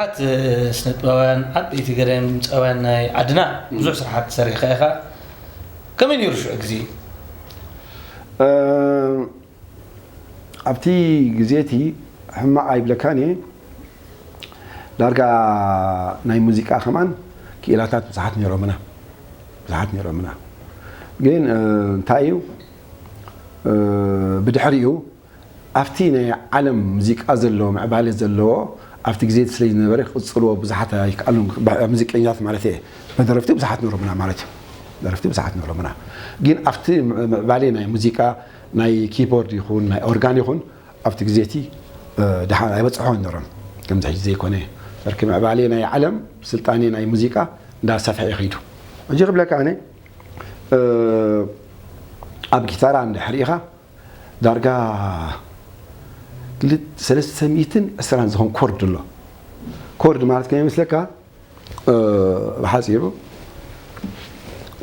ዓት ስነጥበባውያን ዓበይቲ ገዳይም ድምፃውያን ናይ ዓድና ብዙሕ ስራሓት ሰሪሕካ ኢኻ። ከመይ ነይሩ ሽዑ ግዜ? ኣብቲ ግዜ እቲ ሕማቕ ኣይብለካን እየ። ዳርጋ ናይ ሙዚቃ ከማን ክኢላታት ብዙሓት ነይሮምና፣ ብዙሓት ነይሮምና። ግን እንታይ እዩ፣ ብድሕሪኡ ኣብቲ ናይ ዓለም ሙዚቃ ዘለዎ ምዕባለ ዘለዎ ኣብቲ ግዜ ስለ ዝነበረ ክቕፅልዎ ብዙሓት ኣይከኣሉን። ሙዚቀኛታት ማለት እየ። ደረፍቲ ብዙሓት ነይሮምና ማለት እዩ። ደረፍቲ ብዙሓት ነይሮምና። ግን ኣብቲ ምዕባለ ናይ ሙዚቃ ናይ ኪቦርድ ይኹን ናይ ኦርጋን ይኹን ኣብቲ ግዜ እቲ ደሓን ኣይበፅሖን ነይሮም። ከምዚ ሕጂ ዘይኮነ በርኪ ምዕባለ ናይ ዓለም ስልጣኔ ናይ ሙዚቃ እንዳሰፍሐ ይኸይዱ። ሕጂ ክብለካ ኣነ ኣብ ጊታራ እንድሕር ኢኻ ዳርጋ ክልተ ሰለስተ ሚእትን ዕስራን ዝኾን ኮርድ ኣሎ። ኮርድ ማለት ከመይ ይመስለካ? ብሓፂሩ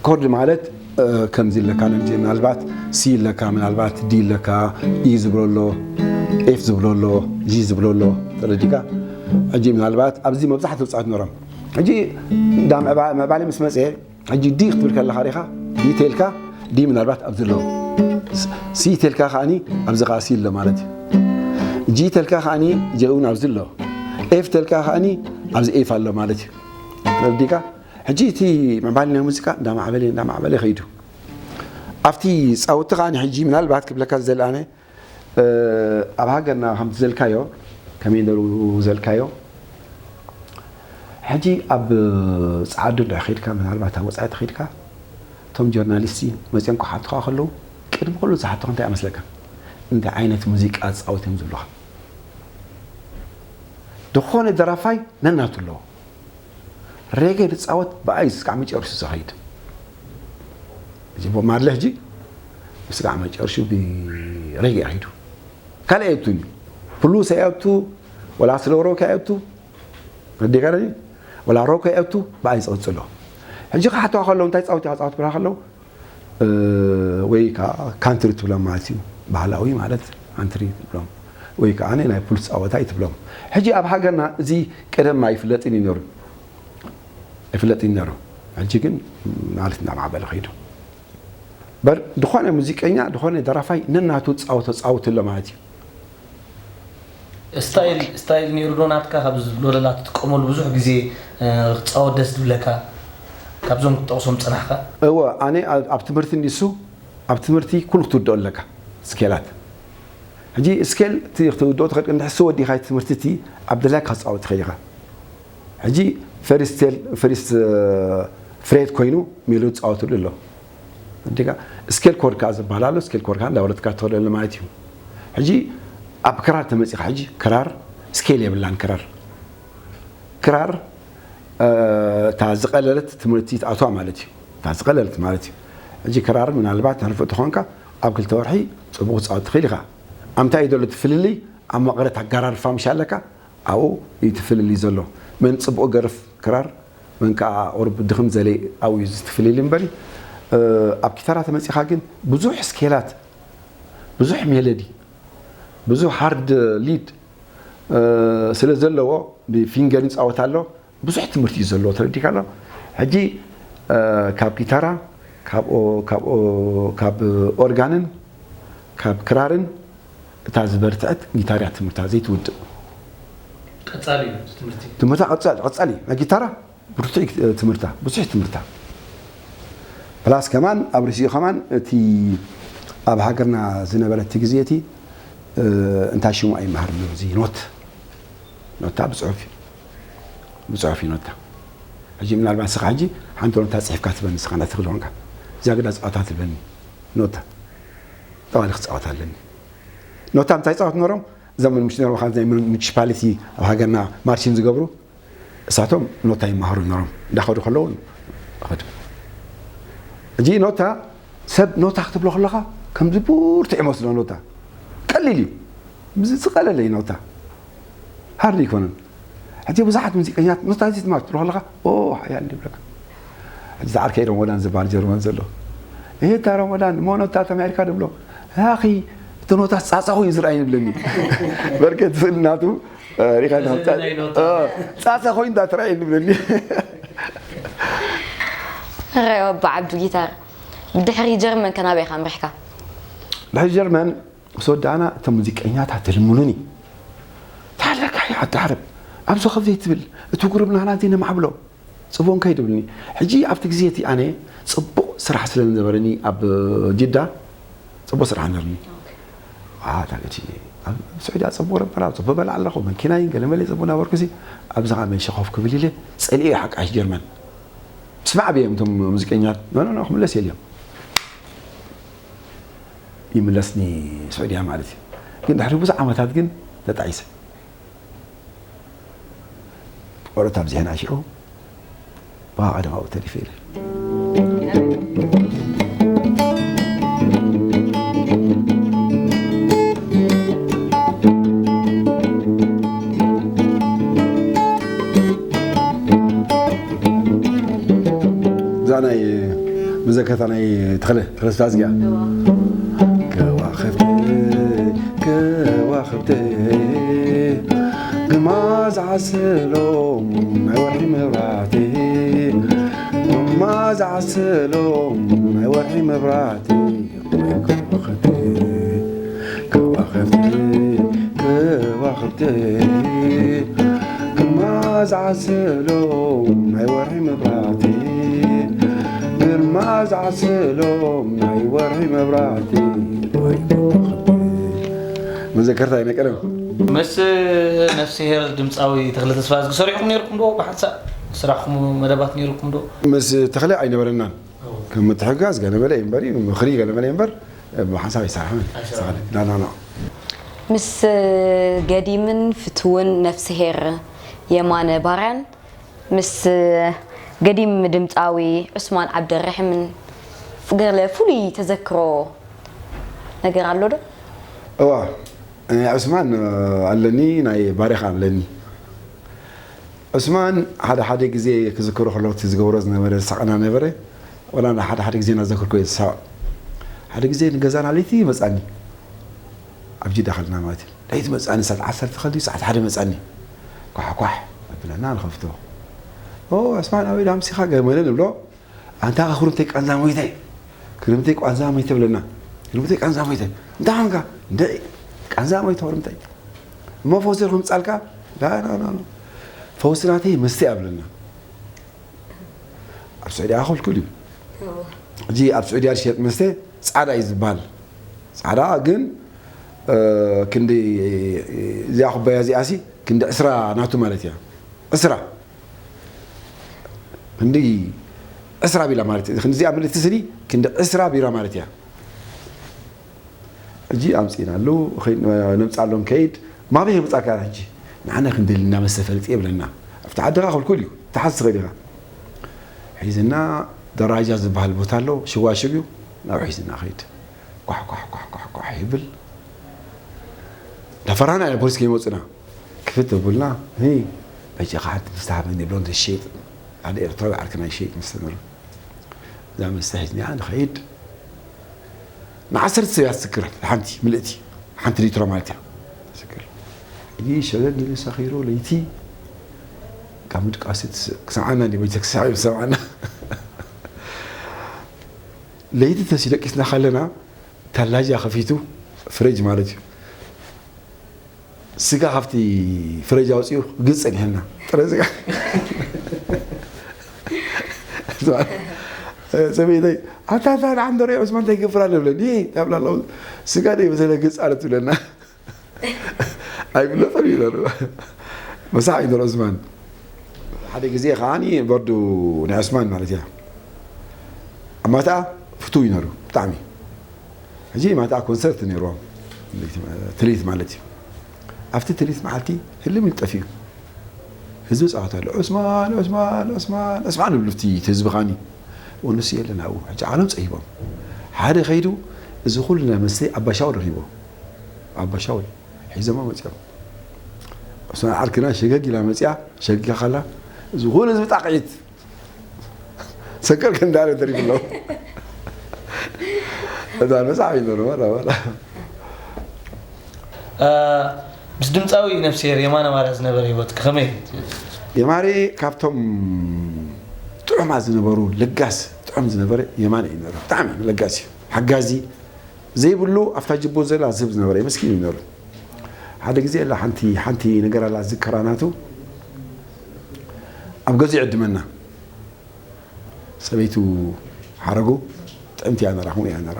ኮርድ ማለት ከምዚ ኣለካ ነምዚ ምናልባት ሲ ኣለካ ምናልባት ዲ ኣለካ ኢ ዝብሎ ኣሎ ኤፍ ዝብሎ ኣሎ ጂ ዝብሎ ኣሎ ተረዲካ ሕጂ ምናልባት ኣብዚ መብዛሕትኡ ፃወት ነሮም ሕጂ እንዳ ምዕባለ ምስ መፀ ሕጂ ዲ ክትብል ከለኻ ሪኻ ዲ ተልካ ዲ ምናልባት ኣብዚ ኣሎ ሲ ተልካ ከዓኒ ኣብዚ ከዓ ሲ ኣሎ ማለት እዩ ጂ ተልካ ከዓኒ ጀውን ኣብዚ ኣሎ ኤፍ ተልካ ከዓኒ ኣብዚ ኤፍ ኣሎ ማለት እዩ ተረዲካ ሕጂ እቲ ምዕባለ ናይ ሙዚቃ እንዳማዕበለ እንዳማዕበለ ከይዱ ኣብቲ ፃውቲ ከዓኒ ሕጂ ምናልባት ክብለካ ዝደሊ ኣነ ኣብ ሃገርና ከምቲ ዘልካዮ ከመይ ነሩ ዘልካዮ ሕጂ ኣብ ፃዓዱ እንድሕር ከይድካ ምናልባት ኣብ ወፃኢ ተኸይድካ እቶም ጆርናሊስት መፅኦም ክሓቱካ ከለዉ ቅድሚ ኩሉ ዝሓቱካ እንታይ ኣመስለካ እንታይ ዓይነት ሙዚቃ ዝፃወት እዮም ዝብሉካ ዝኾነ ደራፋይ ነናቱ ኣለዎ ሬጌ ዝፃወት ብኣይ ስጋዕ መጨረሹ ዝኸይድ እዚ ቦብ ማርለ ሕጂ ስጋዕ መጨረሹ ብሬጌ ኣኺዱ ካልእ የብቱን እዩ ብሉስ ኣየብቱ ወላ ስለ ሮክ ኣየብቱ ረዲካ ረዲ ወላ ሮክ ኣየብቱ ብኣይ ዝቕፅሎ ሕጂ ክሓተዋ ከለዉ እንታይ ፃውት ኢኻ ፃውት ብላ ከለዉ ወይ ከዓ ካንትሪ ትብሎም ማለት እዩ ባህላዊ ማለት ካንትሪ ትብሎም ወይ ከዓ ናይ ፑልስ ፃወታ እዩ ትብሎም ሕጂ ኣብ ሃገርና እዚ ቀደም ኣይፍለጥን እዩ ነሩ ኣይፍለጥን ነሩ ሕጂ ግን ማለት እንዳማዕበለ ከይዱ በር ዝኾነ ሙዚቀኛ ዝኾነ ደራፋይ ነናቱ ፃወቶ ፃውት ኣሎ ማለት እዩ ስታይል ነይሩ ዶ ናትካ ካብ ዝብሎ ለላ ትጥቀመሉ ብዙሕ ግዜ ክፃወት ደስ ዝብለካ ካብዞም ክትጠቕሶም ፅናሕካ እወ ኣነ ኣብ ትምህርቲ እንዲሱ ኣብ ትምህርቲ ኩሉ ክትውድኦ ኣለካ ስኬላት ሕጂ ስኬል ክትውድኦ ትኽእል እንድሕር ስወዲኻ ትምህርቲ እቲ ኣብ ደላይካ ክፃወት ትኽእል ኢኻ ሕጂ ፈሪስቴል ፈሪስት ፍሬት ኮይኑ ሜሎ ዝፃወትሉ ኣሎ ዲካ ስኬል ኮድ ከዓ ዝበሃል ኣሎ ስኬል ኮድ ከዓ እንዳወረድካ ትኸደሉ ማለት እዩ ሕጂ ኣብ ክራር ተመፂኻ ሕጂ ክራር ስኬል የብላን ክራር ክራር እታ ዝቐለለት ትምህርቲ ትኣትዋ ማለት እዩ እታ ዝቐለለት ማለት እዩ ሕጂ ክራር ምናልባት ንርፍእ ተኾንካ ኣብ ክልተ ወርሒ ፅቡቅ ክፃወት ትኽእል ኢኻ ኣብ እንታይ እዩ ዘሎ ትፍልልይ ኣብ መቐረት ኣጋራርፋ ምሽ ኣለካ ኣብኡ እዩ ትፍልልይ ዘሎ መን ፅቡቅ ገርፍ ክራር መን ከዓ ቁሩብ ድኽም ዘለ ኣብኡ እዩ ዝትፍልልይ እምበሪ ኣብ ኪታራ ተመፂኻ ግን ብዙሕ ስኬላት ብዙሕ ሜሎዲ ብዙሕ ሃርድ ሊድ ስለ ዘለዎ ብፊንገር ይፃወት ኣሎ ብዙሕ ትምህርቲ እዩ ዘለዎ ተረዲካ ኣሎ ሕጂ ካብ ጊታራ ካብ ኦርጋንን ካብ ክራርን እታ ዝበርትዐት ጊታርያ ትምህርታ ዘይትውድእ ቀፃሊ እዩ ትምህርቲ ትምህርታ ቀፃሊ ቀፃሊ ናይ ጊታራ ብርቱዕ ትምህርታ ብዙሕ ትምህርታ ፕላስ ከማን ኣብ ርእሲኡ ከማን እቲ ኣብ ሃገርና ዝነበረ እቲ ግዜ እቲ እንታይ ሽሙ ኣይመሃር እዚ ኖት ኖታ ብፅሑፍ እዩ ብፅሑፍ እዩ ኖታ ሕጂ ምናልባት ንስኻ ሕጂ ሓንቲ ኖታ ፅሒፍካ ትበኒ ንስኻ እንዳትኽል ሆንካ እዛ ግዳ ፀዋታ ትበኒ ኖታ ጠዋሊ ክፃወት ኣለኒ ኖታ ምታይ ፀወት ኖሮም እዞም ምሽ ነሮም ካብ ናይ ሙኒሲፓሊቲ ኣብ ሃገርና ማርሽን ዝገብሩ እሳቶም ኖታ ይመሃሩ ነሮም እንዳኸዱ ከለዉ ኸዱ ሕጂ ኖታ ሰብ ኖታ ክትብሎ ከለኻ ከምዚ ብርቱዕ ይመስሎ ኖታ ቀሊል እዩ ዝቐለለ እዩ ኖታ ሃርድ ኣይኮነን ሕጂ ብዙሓት ሙዚቀኛት ኖታ እዚ ትማር ትብሎ ከለኻ ሓያል ይብለካ ሕጂ ዝዓርከይ ሮሞዳን ዝበሃል ጀርመን ዘሎ ይሄ እታ ሮሞዳን ሞ ኖታ ተማሂርካ ድብሎ ያኺ እቲ ኖታ ፃፃኹ እዩ ዝረኣይ ይብለኒ በርከት ዝብል ናቱ ሪኻ እዚ ንኸምፃእ ናይ ኖታ። ፃሰ ኮይኑ እንዳተራእየ ንብለኒ። ረ ወባ ዓብዱ ጊታር፣ ብድሕሪ ጀርመን ከ ናበይ ኢኻ ኣምሪሕካ? ድሕሪ ጀርመን ምስ ወዳእና እቶም ሙዚቀኛታት ይልምኑኒ። ታለካ ዓዲ ዓረብ ኣብዚ ከፍ ዘይትብል፣ እቲ ጉርብ ናህና ዘይነማዕብሎ። ጽቡቕ ከይድብልኒ። ሕጂ ኣብቲ ግዜ እቲ ኣነ ጽቡቕ ስራሕ ስለ ዝነበረኒ ኣብ ጅዳ ጽቡቕ ስራሕ ነርኒ። ኣታ እቲ ኣብ ስዑድያ ጽቡቕ ነበር፣ ኣብ ጽቡቕ በልዕ ኣለኹ፣ መኪናይ ገለ መለ ጽቡቕ ነበርኩሲ፣ ኣብዛ ኸኣ መንሸ ኮፍ ክብል ኢለ ጸሊኤ ሓቃሽ ጀርመን። ስማዕ ብዮም እቶም ሙዚቀኛት፣ "ኖ፣ ኖ፣ ኖ፣ ክምለስ የልዮም." ይምለስኒ ስዑድያ ማለት እዩ። ግን ድሕሪ ብዙሕ ዓመታት ግን ተጣይሰ። ቆልዑት ኣብዚሐን ኣሽዑ ብቐደም ኣብኡ ተሪፈ ኢለ። እዛ ናይ መዘከርታ ናይ ተኽለ፣ ተኽለ ስብሐት እዚኣ። ከዋኽብቲ፣ ከዋኽብቲ፣ ግርማ ዝዓስሎም ናይ ወርሒ መብራህቲ፣ ግርማ ዝዓስሎም ናይ ወርሒ መብራህቲ፣ ከዋኽብቲ፣ ከዋኽብቲ፣ ከዋኽብቲ፣ ግርማ ዝዓስሎም ናይ ወርሒ መብራህቲ፣ ግርማ ዝዓስሎም ናይ ወርሒ መብራህቲ። መዘከርታ ናይ ቀደም። ምስ ነፍስሄር ድምፃዊ ተኽለ ተስፋዝጊ ሰሪሕኩም ነይርኩም ዶ? ብሓንሳእ ስራሕኩም መደባት ነይርኩም ዶ? ምስ ተኽለ ኣይነበረናን። ከም ምትሕግጋዝ ገለ መለ እዩ እምበር፣ ምኽሪ ገለ መለ እዩ እምበር፣ ብሓንሳብ ኣይሰራሕናን። ኣይሰራሕናን። ና፣ ና፣ ና። ምስ ገዲምን ፍትውን ነፍስሄር የማነ ባርያን፣ ምስ ገዲም ድምፃዊ ዑስማን ዓብደረሕምን ገለ ፍሉይ ተዘክሮ ነገር ኣሎ ዶ? እዋ፣ ናይ ዑስማን ኣለኒ፣ ናይ ባርያ ኸዓ ኣለኒ። ዑስማን ሓደ ሓደ ግዜ ክዝክሮ ከለኹ እቲ ዝገብሮ ዝነበረ ዝሳቐና ነበረ። ወላ ሓደ ሓደ ግዜ እናዘከርኩ እየ ዝሳቕ። ሓደ ግዜ ንገዛና ለይቲ ይመጻኒ። ኣብ ጅዳ ከለና ማለት እዩ። ለይቲ መጻኒ፣ ሰዓት ዓሰርተ ከልዩ ሰዓት ሓደ መጻኒ። ኳሕ ኳሕ ኣብለና ንኸፍቶ። "ኦ፣ ዑስማን ኣበይ ዶ ኣምሲኻ?" ገመለ ንብሎ። "ኣንታ ክርምተይ ቃንዛ ሞይተ፣ ክርምተይ ቃንዛ ሞይተ" ብለና። "ክርምተይ ቃንዛ ሞይተ?" "እንታይ ኾንካ?" "እንደ ቃንዛ ሞይተ ክርምተይ." "እሞ ፈውሲ ዶ ከምጻልካ?" "ላ፣ ላ፣ ላ፣ ላ። ፈውሲ ናተይ መስተ እያ" ብለና። ኣብ ስዑድያ ክልኩል እዩ። እዎ። ሕጂ ኣብ ስዑድያ ዝሸየጥ መስተ ጻዕዳ እዩ ዝበሃል። ጻዕዳ ግን፣ እ፣ ክንዲ እዚኣ ኩባያ እዚኣ ሲ ክንዲ ዕስራ ናቱ ማለት እያ። ዕስራ። ክንዲ ዕስራ ቢራ ማለት እዩ። ክንዲ እዚኣ ምልእቲ ስኒ ክንዲ ዕስራ ቢራ ማለት እያ። ሕጂ ኣምጺእናሉ፣ ኸይ-፣ ነምጽኣሎም ከይድ፣ ማበይ የምጻካ ሕጂ? ንዓና ክንደሊ እናመስተ ፈልጥ የብለና። ኣብቲ ዓድኻ ክልኩል እዩ፣ ትሓዝ ትኽእል ኢኻ። ሒዝና ደራጃ ዝበሃል ቦታ ኣሎ፣ ሽዋሽብ እዩ፣ ናብ ሒዝና ኸይድ። ኳሕ፣ ኳሕ፣ ኳሕ፣ ኳሕ፣ ኳሕ ይብል። እናፈራህና ኢና ፖሊስ ከይመጹና። ክፍት ተብሉና፣ "ሂ፣ በጃኻ ሓንቲ መስተ ሃበኒ" ብሎ ዝሸይጥ፣ ሓደ ኤርትራዊ ዓርክና ይሸይጥ መስተ ነይሩ። እዛ መስተ ሒዝና ንኸይድ፣ ንዓሰርተ ሰብ እያ ትስክር፣ ሓንቲ ምልእቲ፣ ሓንቲ ሊትሮ ማለት እያ ትስክር። እዚ ሸለል ኢሉ ሰኺሩ ለይቲ ካብ ምድቃስ ትስ-፣ ክሰምዓና እንዲ ቤተ ክሳዕ ሰምዓና። ለይቲ ተሲ ደቂስና ከለና ታላጃ ከፊቱ፣ ፍሪጅ ማለት እዩ። ስጋ ካብቲ ፍሪጅ ኣውፂኡ ግልፅ ጸኒሐና። ጥረ ስጋ። ሰበይተይ፣ "ኣታ፣ ኣታ፣ ንዓም ደሮ ዑስማን እንታይ ይገብር ኣሎ?" ብለኒ፣ "ይሄ ታብላ ኣለዉ፣ ስጋ ደይ መሰለ ግልፅ ኣለት" ትብለና። ኣይፍለጥን እዩ ነሩ። መሳሕ እዩ ነሩ ዑስማን። ሓደ ግዜ ከዓኒ በርዱ ናይ ዑስማን ማለት እያ። ኣብ ማታ ፍቱው እዩ ነሩ፣ ብጣዕሚ። ሕጂ ማታ ኮንሰርት ነይርዎም፣ ትልሂት ማለት እዩ። ኣብቲ ትልሂት መዓልቲ ህልም ኢሉ ጠፊኡ። ህዝቢ ጻወት ኣሎ፣ "ዑስማን፣ ዑስማን፣ ዑስማን፣ ዑስማን" ይብሉ፣ እቲ ህዝቢ ኻኒ። ወንሱ የለን ኣብኡ። ሕጂ ዓለም ጸሂቦም። ሓደ ኸይዱ፣ እዚ ኹሉ ናይ መስተ ኣባሻውል ረኺቦ። ኣባሻውል ሒዞማ መጺኦም። ዑስማን ዓርክና ሸገግ ኢላ መጺኣ፣ ሸጊጋ ኸላ፣ እዚ ኹሉ ህዝቢ ጣቕዒት። ሰከር ክንዳለ ተሪፉ ኣሎ። እዛ መጽሓፍ ይኖር፣ ወላ፣ ወላ። እ፣ ምስ ድምፃዊ ነፍስሄር የማነ ባርያ ዝነበረ ህይወት ከመይ እዩ? የማነ ካብቶም ጥዑማት ዝነበሩ፣ ለጋስ፣ ጥዑም ዝነበረ የማነ እዩ ነይሩ። ብጣዕሚ ለጋስ እዩ። ሓጋዚ ዘይብሉ፣ ኣብታ ጅቡ ዘላ ዝህብ ዝነበረ ምስኪን እዩ ነይሩ። ሓደ ግዜ ኣላ ሓንቲ፣ ሓንቲ ነገር ኣላ ዝዝከራ ናቱ፣ ኣብ ገዝኡ ይዕድመና። ሰበይቱ ሓረጉ ጥዕምቲ እያ ነራ፣ ከምኡ እያ ነራ።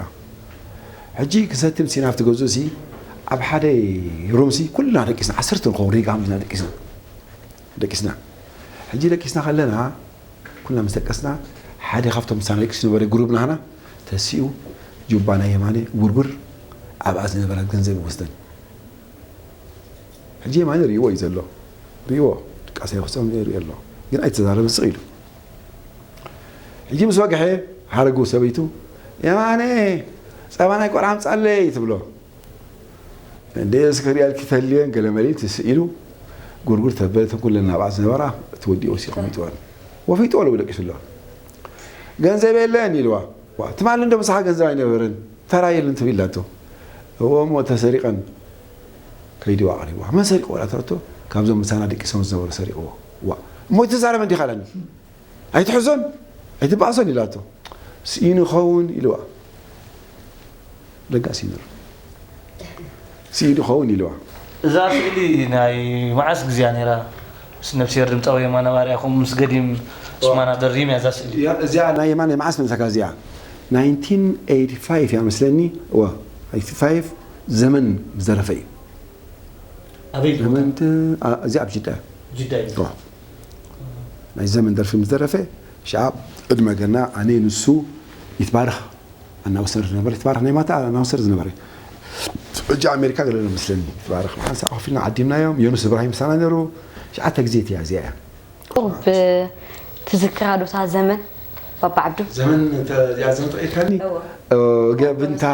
ሕጂ ክሰቲ ምስ ኢና ኣብቲ ገዝኡ ሲ፣ ኣብ ሓደ ሩም ሲ ኩልና ደቂስና፣ ዓሰርተ ንኸውን ሪጋ ኢና ደቂስና። ደቂስና። ሕጂ ደቂስና ከለና፣ ኩልና ምስ ደቀስና፣ ሓደ ካብቶም ምሳና ደቂሱ ዝነበረ ጉሩብ ናህና ተሲኡ፣ ጁባ ናይ የማነ ጉርጉር፣ ኣብኣ ዝነበረ ገንዘብ ይወስደን። ሕጂ የማነ ርእይዎ እዩ ዘሎ። ርእይዎ። ድቃሰ ይወስዶም ይርኢ ኣሎ። ግን ኣይተዛረበ ስቕ ኢሉ። ሕጂ ምስ ወግሐ፣ ሓረጉ ሰበይቱ፣ "የማነ፣ ጸባ ናይ ቆልዓ ኣምጻለይ" ትብሎ። እንደ እስከ ሪኣልኪ ተልየን ገለ መሊል ትስኢሉ፣ ጉርጉር ተበለ፣ ተን ኩለን ናብኣ ዝነበራ፣ እቲ ወዲኡ ወሲኹ ሚጥወን። ወፊጡ ወለ ደቂሱ ኣሎ። "ገንዘብ የለን" ኢልዋ። "ዋ፣ ትማሊ እንዶ ምሳኻ ገንዘብ ኣይነበረን፣ ተራ የለን" ትብል ኢላቶ። "እዎ፣ እሞ ተሰሪቐን" ከይድዋ ኣቕሪብዋ። "መን ሰሪቕዎ?" ኢላ ተረቶ። "ካብዞም ምሳና ደቂሶም ዝነበሩ ሰሪቕዎ።" "ዋ፣ እሞ ኣይትዛረበን ዲኻ?" ኢላኒ። "ኣይትሕዞን፣ ኣይትበኣሶን" ኢላቶ። "ስኢኑ ኸውን" ኢልዋ። ለጋስ እዩ ነይሩ። "ስኢኑ ኸውን" ኢልዋ። እዛ ስእሊ ናይ መዓስ ግዜያ ነይራ? ምስ ነፍስሄር ድምፃዊ የማነ ባርያ፣ ከምኡ ምስ ገዲም ዑስማን ኣብደርሂም እያ እዛ ስእሊ። እያ፣ እዚኣ ናይ የማነ መዓስ መሰካ እዚኣ? ናይንቲን ኤይቲ ፋይቭ እያ መስለኒ። እዋ፣ ኤይቲ ፋይቭ ዘመን ዝደረፈ እዩ። ኣበይ እዩ? ዘመን ተ-፣ ኣ-፣ እዚኣ ኣብ ጅዳ። ጅዳ እዩ። እዋ። ናይ ዘመን ደርፊ ምስ ደረፈ፣ ሽዓ ዕድመ ገና ኣነ ንሱ ይትባረኽ ኣናውሰር ዝነበረ፣ ይትባረኽ ናይ ማታ ኣናውሰር ዝነበረ። ሕጂ ኣሜሪካ ገለ ኣሎ መስለኒ። ይትባረኽ ሓንሳእ ኮፍ ኢልና ዓዲምናዮም። ዮኑስ እብራሂም ምሳና ነይሩ። ሽዓተ ግዜ እቲያ እዚኣ እያ። ቁሩብ ትዝክራ ዶ እታ ዘመን፣ ባባ ዓብዱ? ዘመን እተ-፣ እዚኣ ዘመን ተቐይርካኒ? እወ። እ፣ ገ-፣ ብንታ፣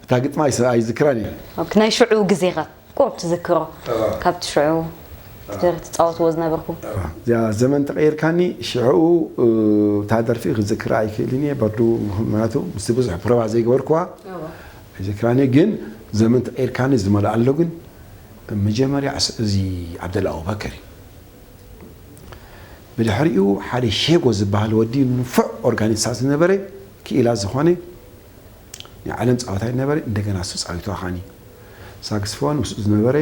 እታ ግጥማ ኣይስ-፣ ኣይዝክራን እየ። ኦኬ፣ ናይ ሽዑ ግዜኻ ቁሩብ ትዝክሮ? እወ። ካብቲ ሽዑ እወ። ትደር-፣ ትጻወትዎ ዝነበርኩም? እወ። እዚኣ ዘመን ተቐይርካኒ፣ ሽዑ፣ እ፣ እታ ደርፊ ክዝክራ ኣይክእልን እየ። በርዱ፣ ምኽንያቱ ምስቲ ብዙሕ ፕሮቫ ዘይገበርኩዋ እወ። ኣይዝክራን እየ። ግን ዘመን ተቐይርካኒ ዝመልኣ ኣሎ። ግን መጀመርያ እስ-፣ እዚ ዓብደላ ኣቡበከር እዩ። ብድሕሪኡ ሓደ ሼጎ ዝበሃል ወዲ ንፉዕ ኦርጋኒስታ ዝነበረ፣ ክኢላ ዝኾነ፣ ናይ ዓለም ጻወታይ ነበረ። እንደገና እሱ ጻዊቱ ኣኻኒ። ሳክስፎን ምስኡ ዝነበረ፣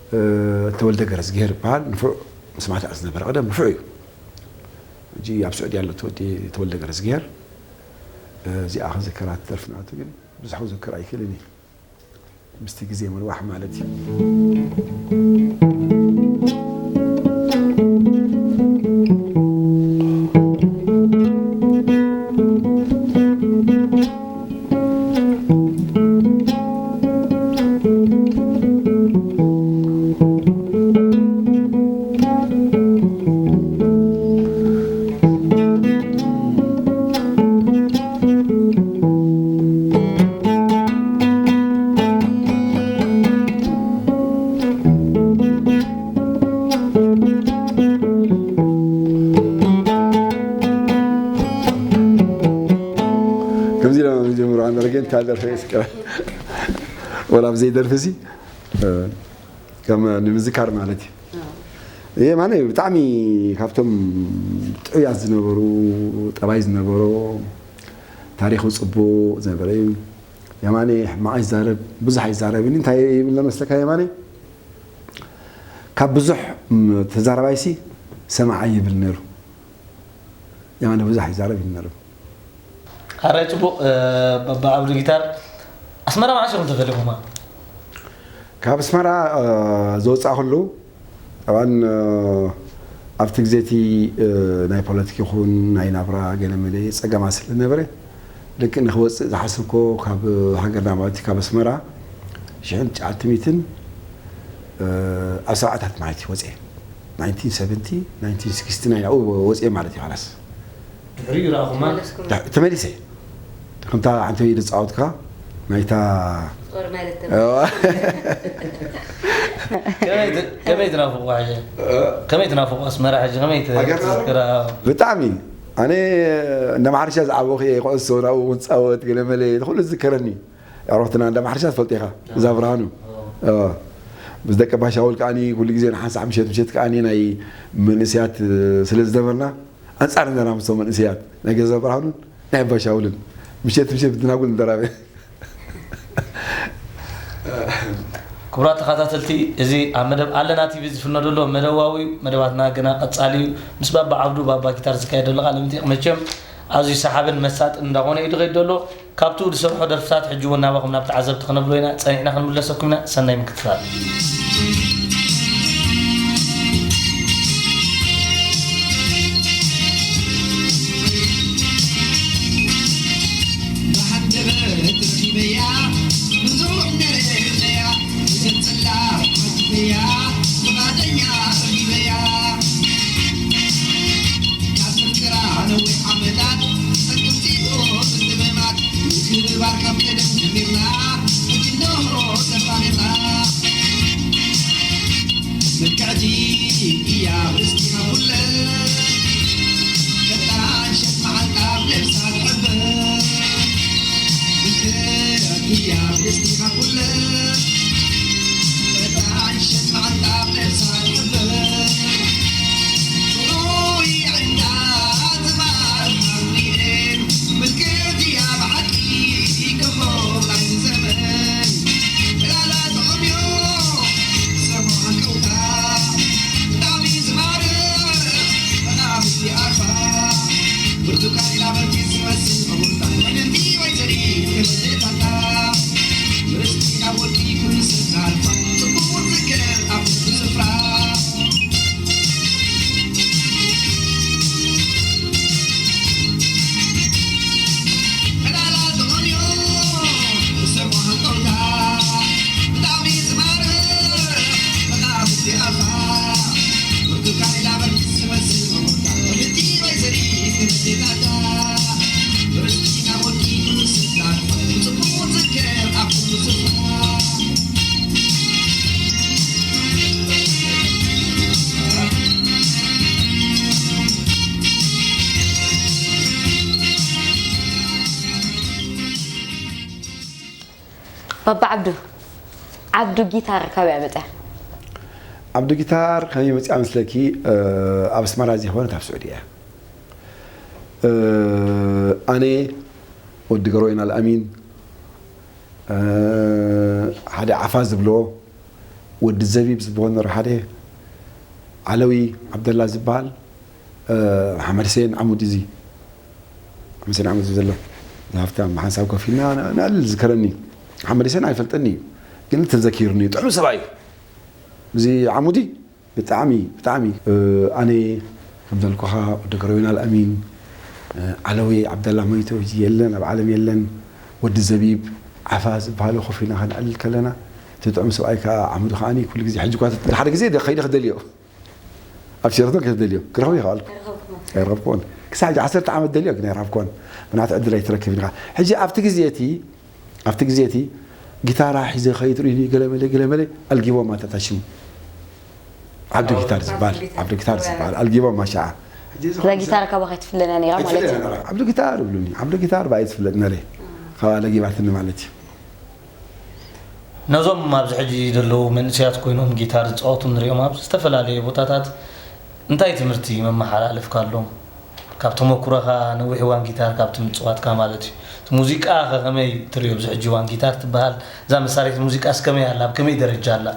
እ፣ ተወልደ ገረዝግሄር ይበሃል። ንፉዕ ምስ ማታ ዝነበረ ቀደም ንፉዕ እዩ። ሕጂ ኣብ ስዑዲ ኣሎ ተወዲ-፣ ተወልደ ገረዝግሄር። እ፣ እዚኣ ክዝከራ ትደርፍ ናቱ ግን ብዙሕ ክዝክር ኣይክእልን እየ። ምስቲ ግዜ ምንዋሕ ማለት እዩ። ከምዚ ኢሎም ዝጀምሩ ኣንደርጌን ታደር ፈስቀ ወላ ብዘይ ደርፊ ሲ፣ እ፣ ከም ንምዝካር ማለት እዩ። ኣዎ። ይሄ ማለት ብጣዕሚ ካብቶም ጥዑያት ዝነበሩ፣ ጠባይ ዝነበሮ፣ ታሪኹ ጽቡቕ ዝነበረ እዩ። የማነ ሕማቕ ኣይዛረብ፣ ብዙሕ ኣይዛረብን። እንታይ ይብል መስለካ የማነ? ካብ ብዙሕ፣ ም፣ ተዛራባይሲ ሰማዓይ ይብል ነይሩ። የማነ ብዙሕ ኣይዛረብ ይብል ነይሩ። ኣራይ ጽቡቕ፣ እ፣ ባባ ዓብዱ ጊታር፣ ኣስመራ መዓስ ኢኹም ተፈሊኹማ? ካብ ኣስመራ፣ እ፣ ዝወጻእኩሉ፣ ጠብዓን፣ እ፣ ኣብቲ ግዜ እቲ፣ እ፣ ናይ ፖለቲክ ይኹን ናይ ናብራ ገለ መለ ጸገማት ስለ ዝነበረ፣ ልክዕ ንኽወጽእ ዝሓሰብኮ ካብ ሃገርና ማለት እዩ፣ ካብ ኣስመራ ሽሕን ትሽዓተ ሚእትን፣ እ፣ ኣብ ሰብዓታት ማለት እዩ ወጽኤ። ናይንቲን ሰቨንቲ፣ ናይንቲን ሲክስቲ ናይን ኣብኡ ወጽኤ ማለት እዩ፣ ኻላስ። ድሕሪኡ ይረኣኹማ? ተመለስኩም? ዳ-፣ ተመሊሰ። ከምታ ሓንቲ ኢድ ዝጻወትካ፣ ናይታ ጾር ማለት ተመ- እዋ። ከመይ ት-፣ ከመይ ትናፍቑ ሕጂ? እ? ከመይ ትናፍቑ ኣስመራ ሕጂ? ከመይ ት-፣ ሃገርና? ትዝክራ? ብጣዕሚ። ኣነ እንዳ ማሕረሻ ዝዓበኹ እየ፣ ኩዕሶ ናብኡ ክንጻወት፣ ገለ መለ፣ ኩሉ ዝዝከረኒ። ኣዕሩኽትና እንዳ ማሕረሻ ትፈልጦ ኢኻ፣ እዛ ብርሃኑ። እዎ። እዎ። ምስ ደቂ ኣባ ሻውል ከዓኒ ኩሉ ግዜ ንሓንሳእ ምሸት ምሸት ከዓኒ ናይ መንእሰያት ስለ ዝነበርና ኣንጻር ነና ምስቶም መንእሰያት ናይ ገዛ ብርሃኑን ናይ ኣባ ሻውልን ምሸት ምሸት ብድናጉል ንደራበ። ክቡራት ተኸታተልቲ፣ እዚ ኣብ መደብ ኣለና ቲቪ ዝፍኖ ዘሎ መደባዊ መደባትና ገና ቀጻሊ እዩ። ምስ ባባ ዓብዱ ባባ ጊታር ዝካየድ ዘሎ ቃለ መጠይቕ መቸም ኣዝዩ ሰሓብን መሳጥን እንዳኾነ እዩ ዝኸይድ ዘሎ። ካብቱ ዝሰርሖ ደርፍታት ሕጂ እውን ናባኹም ናብ ተዓዘብቲ ክነብሎ ኢና። ጸኒሕና ክንምለሰኩም ኢና። ሰናይ ምክትታል። ባባ ዓብዱ፣ ዓብዱ ጊታር ካበይ መጸ? ዓብዱ ጊታር ከመይ መጽኣ መስለኪ? ኣብ ኣስመራ ዘይኮነት ኣብ ስዑዲ እያ። ኣነ ወዲ ገሮይን ኣልኣሚን፣ ሓደ ዓፋ ዝብሎ ወዲ ዘቢብ ዝበሃል ነሩ፣ ሓደ ዓለዊ ዓብደላ ዝበሃል፣ ሓመድ ሴን ዓሙድ እዚ ሓመድ ሴን ዓሙድ ዘሎ፣ ሃፍታም ብሓንሳብ ኮፍ ኢልና ንዕልል ዝከረኒ። ሓመድ ሴን ኣይፈልጠኒ እዩ፣ ግን ተዘኪሩኒ እዩ። ጥዑም ሰብኣይ እዩ። እዚ ዓሙዲ ብጣዕሚ ብጣዕሚ ኣነ ከም ዘልኩኻ ወዲ ገረዊና ኣልኣሚን፣ ዓለዊ ዓብደላ ሞይቱ፣ ሕጂ የለን፣ ኣብ ዓለም የለን። ወዲ ዘቢብ ዓፋ ዝበሃሉ ኮፍ ኢልና ከነዕልል ከለና፣ እቲ ጥዑም ሰብኣይ ከዓ ዓሙዲ ከዓኒ ኩሉ ግዜ፣ ሕጂ እኳ ሓደ ግዜ ከይደ ክደልዮ፣ ኣብ ሸራተን ከይደ ክደልዮ ክረኽቦ ይኸኣልኩ። ኣይረኸብኩን። ክሳብ ሕጂ ዓሰርተ ዓመት ደልዮ ግን ኣይረኸብኩን። ምናት ዕድል ኣይትረክብን ኢኻ። ሕጂ ኣብቲ ግዜ እቲ ኣብቲ ግዜ እቲ ጊታራ ሒዘ ከይድ ርእዩኒ፣ ገለመለ ገለመለ ኣልጊቦም ኣታታ ሽሙ ዓብዱ ጊታር ዝበሃል፣ ዓብዱ ጊታር ዝበሃል ኣልጊቦም ማሻዓ። እዛ ጊታር ካባኻ ትፍለና ነይራ ማለት እዩ። ዓብዱ ጊታር ይብሉኒ፣ ዓብዱ ጊታር ብኣይ ትፍለጥ ነረ። ካብ ኣለጊባትኒ ማለት እዩ። ነዞም ኣብዚ ሕጂ ዘለዉ መንእሰያት ኮይኖም ጊታር ዝጻወቱ ንሪኦም ኣብ ዝተፈላለዩ ቦታታት እንታይ ትምህርቲ መመሓላለፍካሎም? ካብ ተመኩሮኻ ነዊሕ እዋን ጊታር ካብ ምጽዋትካ ማለት እዩ። እቲ ሙዚቃ ከ ከመይ ትርእዮ ኣብዚ ሕጂ እዋን ጊታር ትበሃል እዛ መሳርሒት ሙዚቃስ ከመይ ኣላ? ኣብ ከመይ ደረጃ ኣላ?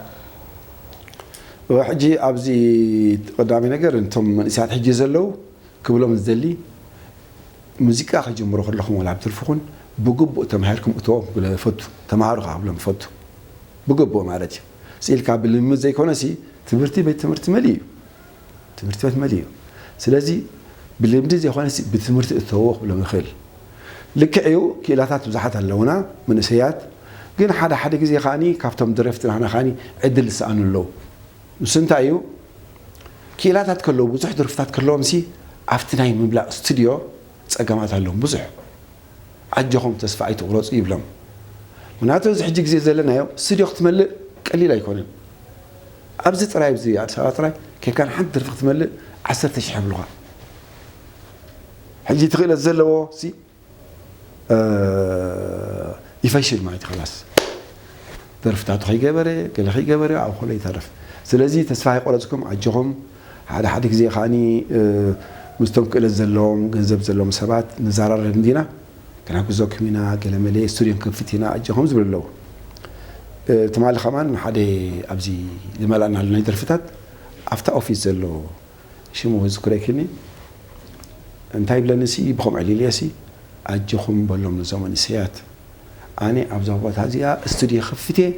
ሕጂ ኣብዚ ቀዳሚ ነገር እቶም መንእሰያት ሕጂ ዘለዉ ክብሎም ዝደሊ፣ ሙዚቃ ክጅምሩ ከለኹም ዋላ ኣብ ትርፍኹን ብግቡእ ተማሂርኩም እተዎም ክብለ እፈቱ። ተማሃሩ ከዓ ክብሎም እፈቱ። ብግቡእ ማለት እዩ። ስኢልካ ብልምምድ ዘይኮነሲ ትምህርቲ ቤት ትምህርቲ መሊኡ እዩ። ትምህርቲ ቤት መሊኡ እዩ። ስለዚ ብልምዲ ዘይኮነሲ ብትምህርቲ እተዎ ክብሎም ይኽእል። ልክዕ እዩ፣ ክኢላታት ብዙሓት ኣለውና መንእሰያት፣ ግን ሓደ ሓደ ግዜ ከዓኒ ካብቶም ደረፍቲ ናህና ከዓኒ ዕድል ዝሰኣኑ ኣለዉ። ንሱ እንታይ እዩ? ክኢላታት ከለዉ፣ ብዙሕ ደርፍታት ከለዎም ሲ ኣብቲ ናይ ምምላእ ስቱድዮ ጸገማት ኣለዎም ብዙሕ። ኣጆኹም ተስፋ ኣይትቑረጹ ይብሎም። ምክንያቱ እዚ ሕጂ ግዜ ዘለናዮ ስቱድዮ ክትመልእ ቀሊል ኣይኮነን። ኣብዚ ጥራይ፣ ኣብዚ ኣዲስ ኣበባ ጥራይ ኬድካ ንሓንቲ ደርፊ ክትመልእ ዓሰርተ ሽሕ ይብሉኻ። ሕጂ እቲ ክእለት ዘለዎ ሲ ይፈሽል ማለት እዩ። ኸላስ ደርፍታቱ ከይገበረ፣ ገለ ከይገበረ፣ ኣብ ኾሎ ይተርፍ። ስለዚ ተስፋ ኣይቆረጽኩም፣ ኣጆኹም። ሓደ ሓደ ግዜ ከኣኒ፣ እ፣ ምስቶም ክእለት ዘለዎም፣ ገንዘብ ዘለዎም ሰባት ንዘራረብ እንዲና፣ ክናግዘኩም ኢና፣ ገለ መለ ስቱድዮ ክንከፍት ኢና፣ ኣጆኹም ዝብሉ ኣለዉ። እ፣ ትማሊ ከማን ሓደ ኣብዚ ዝመልኣናሉ ናይ ደርፍታት፣ ኣብታ ኦፊስ ዘሎ ሽሙ ክዝክሮ ይክእልኒ። እንታይ ይብለኒ ሲ፣ ብኸምኡ ዕሊል እየ ሲ፣ ኣጆኹም በሎም ነዞም መንእሰያት። ኣነ ኣብዛ ቦታ እዚኣ ስቱድዮ ክፍት እየ፣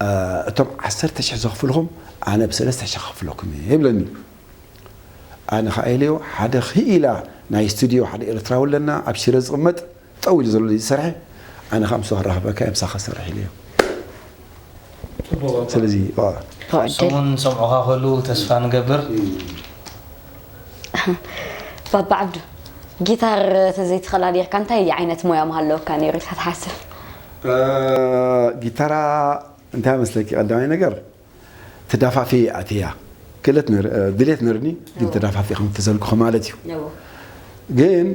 እ፣ እቶም ዓሰርተ ሽሕ ዘኽፍልኹም ኣነ ብሰለስተ ሽሕ ክፍለኩም እየ ይብለኒ። ኣነ ኸዓ ኢለዮ፣ ሓደ ክኢላ ናይ ስቱድዮ ሓደ ኤርትራዊ ኣለና ኣብ ሽረ ዝቕመጥ፣ ጠው ኢሉ ዘሎ ዝሰርሐ፣ ኣነ ኸዓ ምስኡ ክራኸበካ እየ፣ ምሳኻ ክሰርሕ ኢለዮ። ጽቡቕ። ስለዚ፣ ዋ። ዋ፣ ደግ- ሰሙን ሰምዑኻ ከሉ ተስፋ ንገብር። ባባ ዓብዱ፣ ጊታር ተዘይትኽእላ ኔርካ፣ እንታይ ዓይነት ሞያ ምሃለወካ ነይሩ ኢልካ ትሓስብ? እ፣ ጊታራ እንታይ መስለኪ፣ ቀዳማይ ነገር ተዳፋፊ ኣትያ ክእለት ነር-፣ እ፣ ድሌት ነርኒ፣ ግን እዎ። ተዳፋፊ ከም ተዘልኩ ማለት እዩ። እዎ። ግን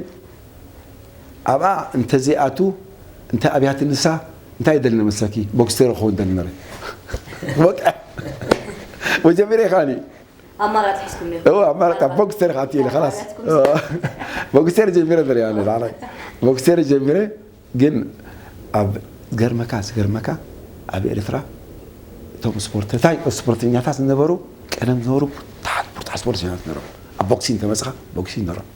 ኣብኣ እንተዘይኣቱ፣ እንተ ኣብያት ንሳ፣ እንታይ ደሊ መስለኪ? ቦክስተር ክኸውን ደሊ ነረ። በቃ። መጀመርያ ከኣኒ። ኣማራጭ ሒዝኩም ነይርኩም? እዎ፣ ኣማራጭ፣ ኣማራጭ። ቦክስተር ከኣቲ ኢለ፣ ኣማራጭ ከላስ። ሒዝኩም። እዎ። ቦክስተር ጀሚረ ነረ፣ ያለ፣ ላዕላይ። ቦክስተር ጀሚረ፣ ግን ኣብ፣ ዝገርመካ፣ ዝገርመካ፣ ኣብ ኤርትራ እቶም ስፖርት-፣ እንታይ፣ ስፖርተኛታት ዝነበሩ፣ ቀደም ዝነበሩ፣ ብርቱዓት፣ ብርቱዓት ስፖርተኛታት ነበሩ። ኣብ ቦክሲንግ ተመጽኻ፣ ቦክሲንግ ነበሮም።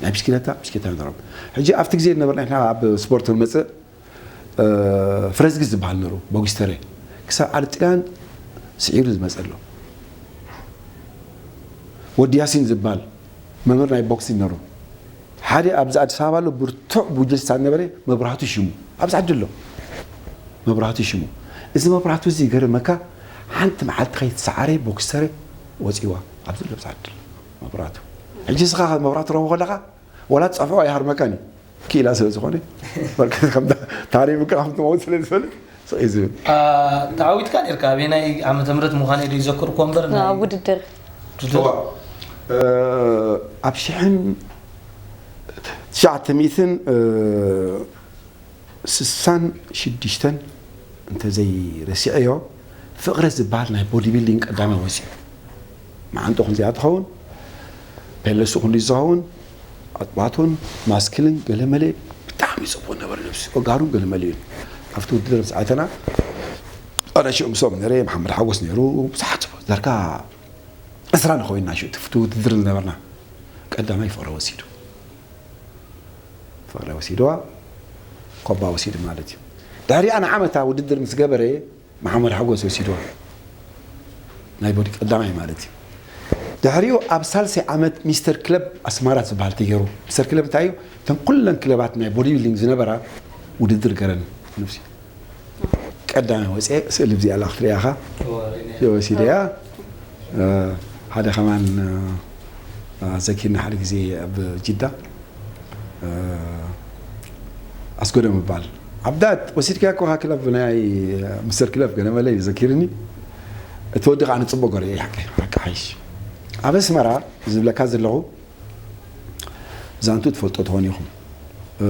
ናይ ብሽክለታ፣ ብሽክለታ ነበሮም። ሕጂ ኣብቲ ግዜ ዝነበርና ንሕና ኣብ ስፖርት ንመጽእ፣ እ፣ ፍረዝጊ ዝበሃል ነሩ፣ ቦጊስተሬ። ክሳብ ዓዲ ጥልያን ስዒሩ ዝመጸ ኣሎ። ወዲ ያሲን ዝበሃል መምህር ናይ ቦክሲንግ ነሩ። ሓደ ኣብዚ ኣዲስ ኣበባ ኣሎ፣ ብርቱዕ ቡጀስታ ነበረ፣ መብራህቱ ሽሙ። ኣብዚ ዓዲ ኣሎ። መብራህቱ ሽሙ። እዚ መብራህቱ እዚ ይገርመካ፣ ሓንቲ መዓልቲ ከይተሰዓረ ቦክስተሬ ወጺዋ። ኣብዚ ኣሎ፣ ኣብዚ ዓዲ ኣሎ መብራህቱ። ሕጂ እስኻ መብራህቱ ረኽቦ ከለኻ፣ ዋላ ትጸፍዖ ኣይሃርመካን እዩ። ክኢላ ስለ ዝኾነ፣ በርግጥ ከም ታ-፣ ታሪም ከዓ ከም ትመውት ስለ ዝፈልጥ፣ ስቕ እዩ ዝብል። አ፣ ተዓዊትካ ኔርካ። ኣበየናይ ዓመተ ምህረት ምዃኑ ኢሉ ይዘክር እኮ እምበር፣ ናይ ኣብ ውድድር። ውድድር? እዋ፣ እ፣ ኣብ ሽሕን ትሽዓተ ሚእትን፣ እ፣ ስሳን ሽዱሽተን እንተዘይረሲዐዮ፣ ፍቕረ ዝበሃል ናይ ቦዲ ቢልዲንግ ቀዳማይ ወፂኡ። መዓንጥኡ ክንዚኣ ትኸውን፣ ፔለሱ ክንዲ ዝኸውን፣ ኣጥባቱን ማስክልን ገለመለ ብጣዕሚ ጽቡቕ ነበረ፣ ነብሲ ወጋሩን ገለመለዩን። ኣብቲ ውድድር ምስ ኣተና፣ ኣረ ሽዑ ምስኦም ነይረ፣ መሓመድ ሓጎስ ነይሩ፣ ብዙሓት፣ ዳርጋ ዕስራ ንኸውንና ሽዑ፣ እቲ ውድድር ዝነበርና። ቀዳማይ ፍቕረ ወሲዱ። ፍቕረ ወሲድዋ፣ ኮባ ወሲዱ ማለት እዩ። ድሕሪኣ ንዓመታ ውድድር ምስ ገበረ፣ መሓመድ ሓጎስ ወሲድዋ። ናይ ቦዲ ቀዳማይ ማለት እዩ። ድሕሪኡ ኣብ ሳልሳይ ዓመት ሚስተር ክለብ ኣስማራ ዝበሃል ተገይሩ። ሚስተር ክለብ እንታይ እዩ? እተን ኩለን ክለባት ናይ ቦዲ ቢልዲንግ ዝነበራ ውድድር ገረን ነብሲ። ቀዳማይ ወፅኤ ስእሊ ብዚኣ ኣላ ክትሪኣኻ። እወ፣ ርኢናዮ። ወሲደያ። እ፣ ሓደ ከማን፣ እ፣ ዘኪርና ሓደ ግዜ ኣብ ጅዳ፣ እ፣ ኣስገዶም ይበሃል። ዓብዳት፣ ወሲድካያ እኮ እኻ ክለብ ናይ ምስተር ክለብ ገለ መለ እዩ ዘኪርኒ። እቲ ወዲ ከዓ ንፅቡቅ ገይሩ እዩ፣ ሓቂ፣ ሓቂ ሓይሽ። ኣብ ኣስመራ ዝብለካ ዘለኹ ዛንቱ ትፈልጦ ትኾን ኢኹም። እ፣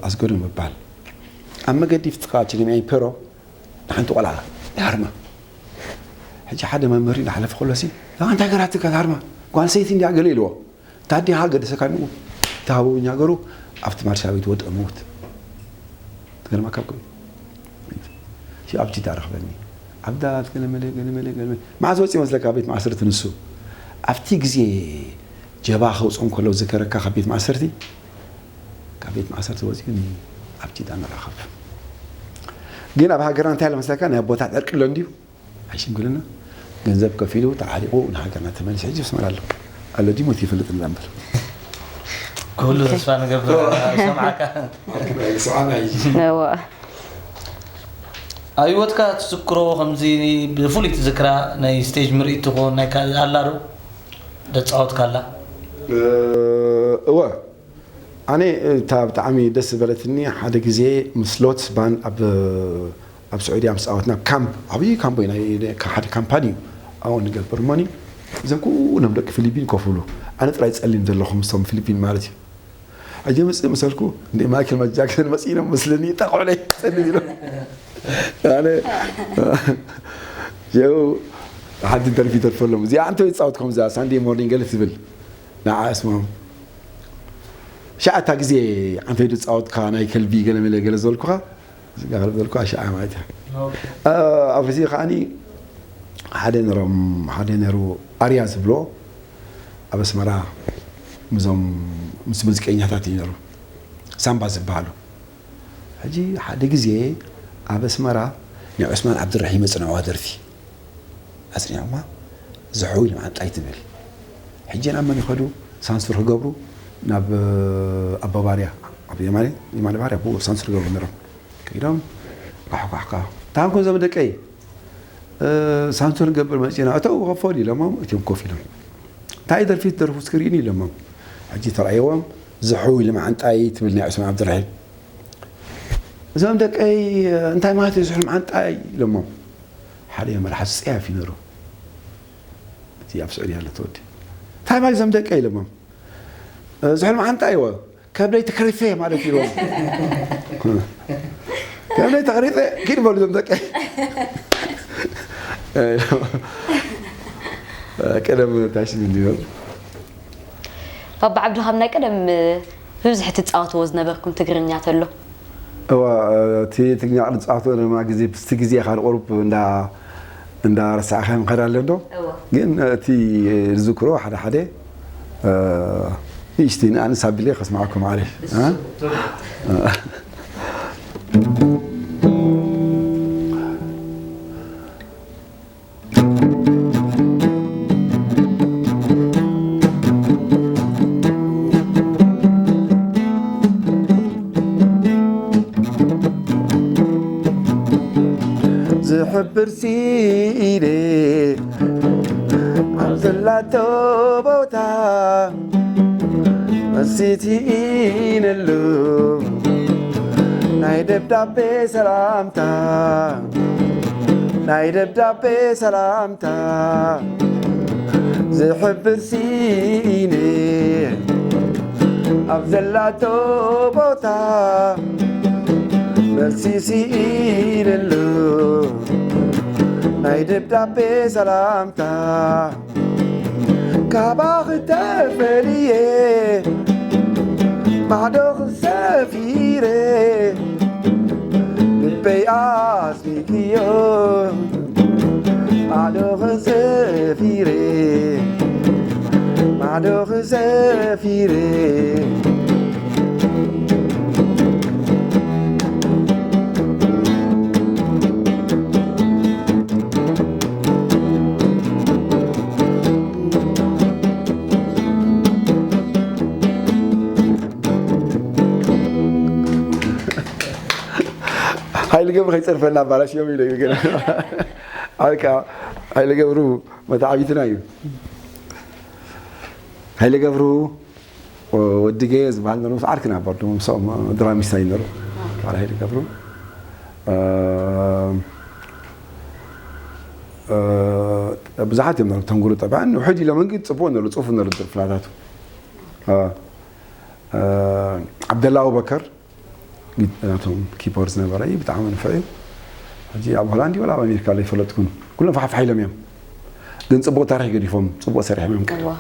ኣስገዶም ይበሃል። ኣብ መገዲ ፍጥቃ ችግርኛ ኢምፔሮ ንሓንቲ ቆልዓ ይሃርማ። ሕጂ ሓደ መምህር እናሓለፈ ከሎ ሲ፣ "ዳ እንታይ ገራትካ ትሃርማ? ጓል ሰይቲ እንድያ" ገለ ኢልዎ። ታዲያ ሃገር ሰካንኡ ተሃበውኛ ገሩ ኣብቲ ማርሻ ቤት ወድቀ ሞት። ትገርመካ እኮ እዩ። ሲ ኣብ ጅዳ ረኽበኒ። ዓብዳት ገለመለ፣ ገለመለ፣ ገለመለ። መዓዝ ወፂኡ መስለካ ቤት ማእሰርቲ ንሱ? ኣብቲ ግዜ ጀባ ከውፅኦም ከለዉ ዝከረካ ካብ ቤት ማእሰርቲ፣ ካብ ቤት ማእሰርቲ ወፂኡ ኒ-፣ ኣብ ጅዳ ንራኸብ። ግን ኣብ ሃገርና እንታይ ኣሎ መስለካ? ናይ ኣቦታት ዕርቂ ኣሎ እንድዩ? ኣይሽምግልና ገንዘብ ከፊሉ ተዓሪቑ ንሃገርና ተመሊሱ ሕጂ ኣስመራ ኣሎ። ኣሎ ድዩ ሞት ይፈልጥ እንዳ እምበር። ኩሉ ተስፋ ንገብር፣ ሰምዓካ። ስምዓና እዩ። እወ። ኣብ ህይወትካ ትዝክሮ ከምዚ ብፍሉይ ትዝክራ ናይ ስቴጅ ምርኢት ትኾን ናይ ካ-፣ ኣላ ዶ? ደጻወትካላ? እ፣ እወ። ኣነ እታ ብጣዕሚ ደስ ዝበለትኒ ሓደ ግዜ ምስ ሎትስ ባንድ ኣብ፣ ኣብ ስዑድያ ምስ ጻወትና ኣብ ካምፕ፣ ዓብዪ ካምፕ እዩ፣ ናይ፣ ናይ ሓደ ካምፓኒ እዩ። ኣብኡ ንገብር እሞኒ እዞም ኩሎም ደቂ ፊሊፒን ኮፍ ብሉ፣ ኣነ ጥራይ ጸሊም ዘለኹ ምስቶም ፊሊፒን ማለት እዩ። ሕጂ ምጽእ መሰልኩ፣ እንደ ማይክል ጃክሰን መጺእሎም መስለኒ፣ ጠቕዑለይ ጸሊም ኢሎም። ኣነ ሽዑ ሓንቲ ደርፊ ይደርፈሎም። እዚኣ ኣንተ ይጻወት ከም እዛ ሳንዴ ሞርኒንግ ገለ ትብል። ንዓ እስማም። ሽዓ እታ ግዜ ኣንተ ዝጻወትካ ናይ ከልቢ ገለ መለ ገለ ዝበልኩኻ፣ ስጋ ከልቢ ዝበልኩኻ ሽዓ ማለት እያ። እ፣ ኣብዚ ከዓኒ ሓደ ነሮም፣ ሓደ ነሩ ኣርያ ዝብሎ ኣብ ኣስመራ ምስዞም፣ ምስ ሙዚቀኛታት እዩ ነሩ። ሳምባ ዝበሃሉ። ሕጂ ሓደ ግዜ ኣብ ኣስመራ ናይ ዑስማን ዓብድራሒም የጽንዕዋ ደርፊ። ኣጽኒዖማ፣ ዝሑል መዓንጣይ ትብል። ሕጂ ናብ መን ይኸዱ? ሳንሱር ክገብሩ ናብ፣ እ፣ ኣባባርያ፣ ኣብ የማነ፣ የማነ ባርያ ብኡ ሳንሱር ክገብሩ ነይሮም። ከይዶም፣ ኳሕኳሕኳ። "ታንኩ እዞም ደቀይ፣ እ፣ ሳንሱር ንገብር መጺና፣ እተው ክፈል" ኢሎሞም፣ እቲኦም ኮፍ ኢሎም። "እንታይ ደርፊ ትደርፉ እስኪ ርእዩኒ" ኢሎሞም። ሕጂ ተራእየዎም፣ ዝሑል መዓንጣይ ትብል ናይ ዑስማን ዓብድራሒም። "እዞም ደቀይ፣ እንታይ ማለት እዩ ዝሑል መዓንጣይ?" ኢሎሞም። ሓደ መራሒ ጸያፍ ይነሩ። እቲ ኣብ ስዑድያ ኣሎ ተወዲ። "እንታይ ማለት እዞም ደቀይ?" ኢሎሞም። "ዝሑል መዓንጣይ እዎ፣ ከብደይ ተከሪፈ ማለት እዩ" ኢሎሞም። "ከብደይ ተከሪፈ፣ ኪድ በሉ እዞም ደቀይ" ቀደም ታሽም እንዲሆን። ባባ ዓብዱ፣ ካብ ናይ ቀደም ብብዝሒ ትጻወትዎ ዝነበርኩም ትግርኛ ተሎ? እዋ፣ እቲ ትግርኛ ቅድም ጻወቶ ድማ ግዜ፣ ብስቲ ግዜ ካልእ ቁሩብ እንዳ፣ እንዳ ረሳዕካ ምኸድ ኣሎ እንዶ? እዋ። ግን እቲ ዝዝክሮ ሓደ ሓደ፣ እ፣ ንእሽተይ ንኣንስ ኣቢለ ከስምዓኩም ዓርፍ። እሱ፣ እ? ጥሩ። እ። ዝሕብር ሲኢነ ኣብ ዘላቶ ቦታ መሲቲኢነሉ ናይ ደብዳቤ ሰላምታ፣ ናይ ደብዳቤ ሰላምታ ዝሕብር ሲኢነ ኣብ ዘላቶ ቦታ መልሲ ሲኢነሉ ናይ ደብዳቤ ሰላምታ። ካባኺ ተፈልየ ማዕዶኺ ሰፊረ ልበይ ኣስሚክዮ ማዕዶኺ ሰፊረ ማዕዶኺ ሰፊረ። ሃይለ ገብሩ ከይጸርፈና ኣባላሽዮም ኢለ እዩ ገና። ኣልካ ሃይለ ገብሩ መተዓቢትና እዩ። ሃይለ ገብሩ ወዲ ገየ ዝበሃል ነሩ፣ ምስ ዓርኪ ነበር፣ ምስኦም ድራሚስታ እዩ ነሩ። በዓል ሃይለ ገብሩ። እ፣ እ፣ ብዙሓት እዮም ነሩ፣ ተንጉሉ ጠባን ውሕድ ኢሎም ግን ጽቡቕ ነሩ፣ ጽፉ ነሩ ፍላታቱ። እ፣ እ፣ ዓብደላ ኣቡበከር፣ ናቶም ኪፖር ዝነበረ እዩ፣ ብጣዕሚ ንፉዕ እዩ። ሕጂ ኣብ ሆላንድ ወላ ኣብ ኣሜሪካ ኣሎ ኣይፈለጥኩን። ኩሎም ፋሕፋሕ ኢሎም እዮም። ግን ጽቡቕ ታሪኽ ገዲፎም፣ ጽቡቕ ሰሪሖም እዮም። እዋ፣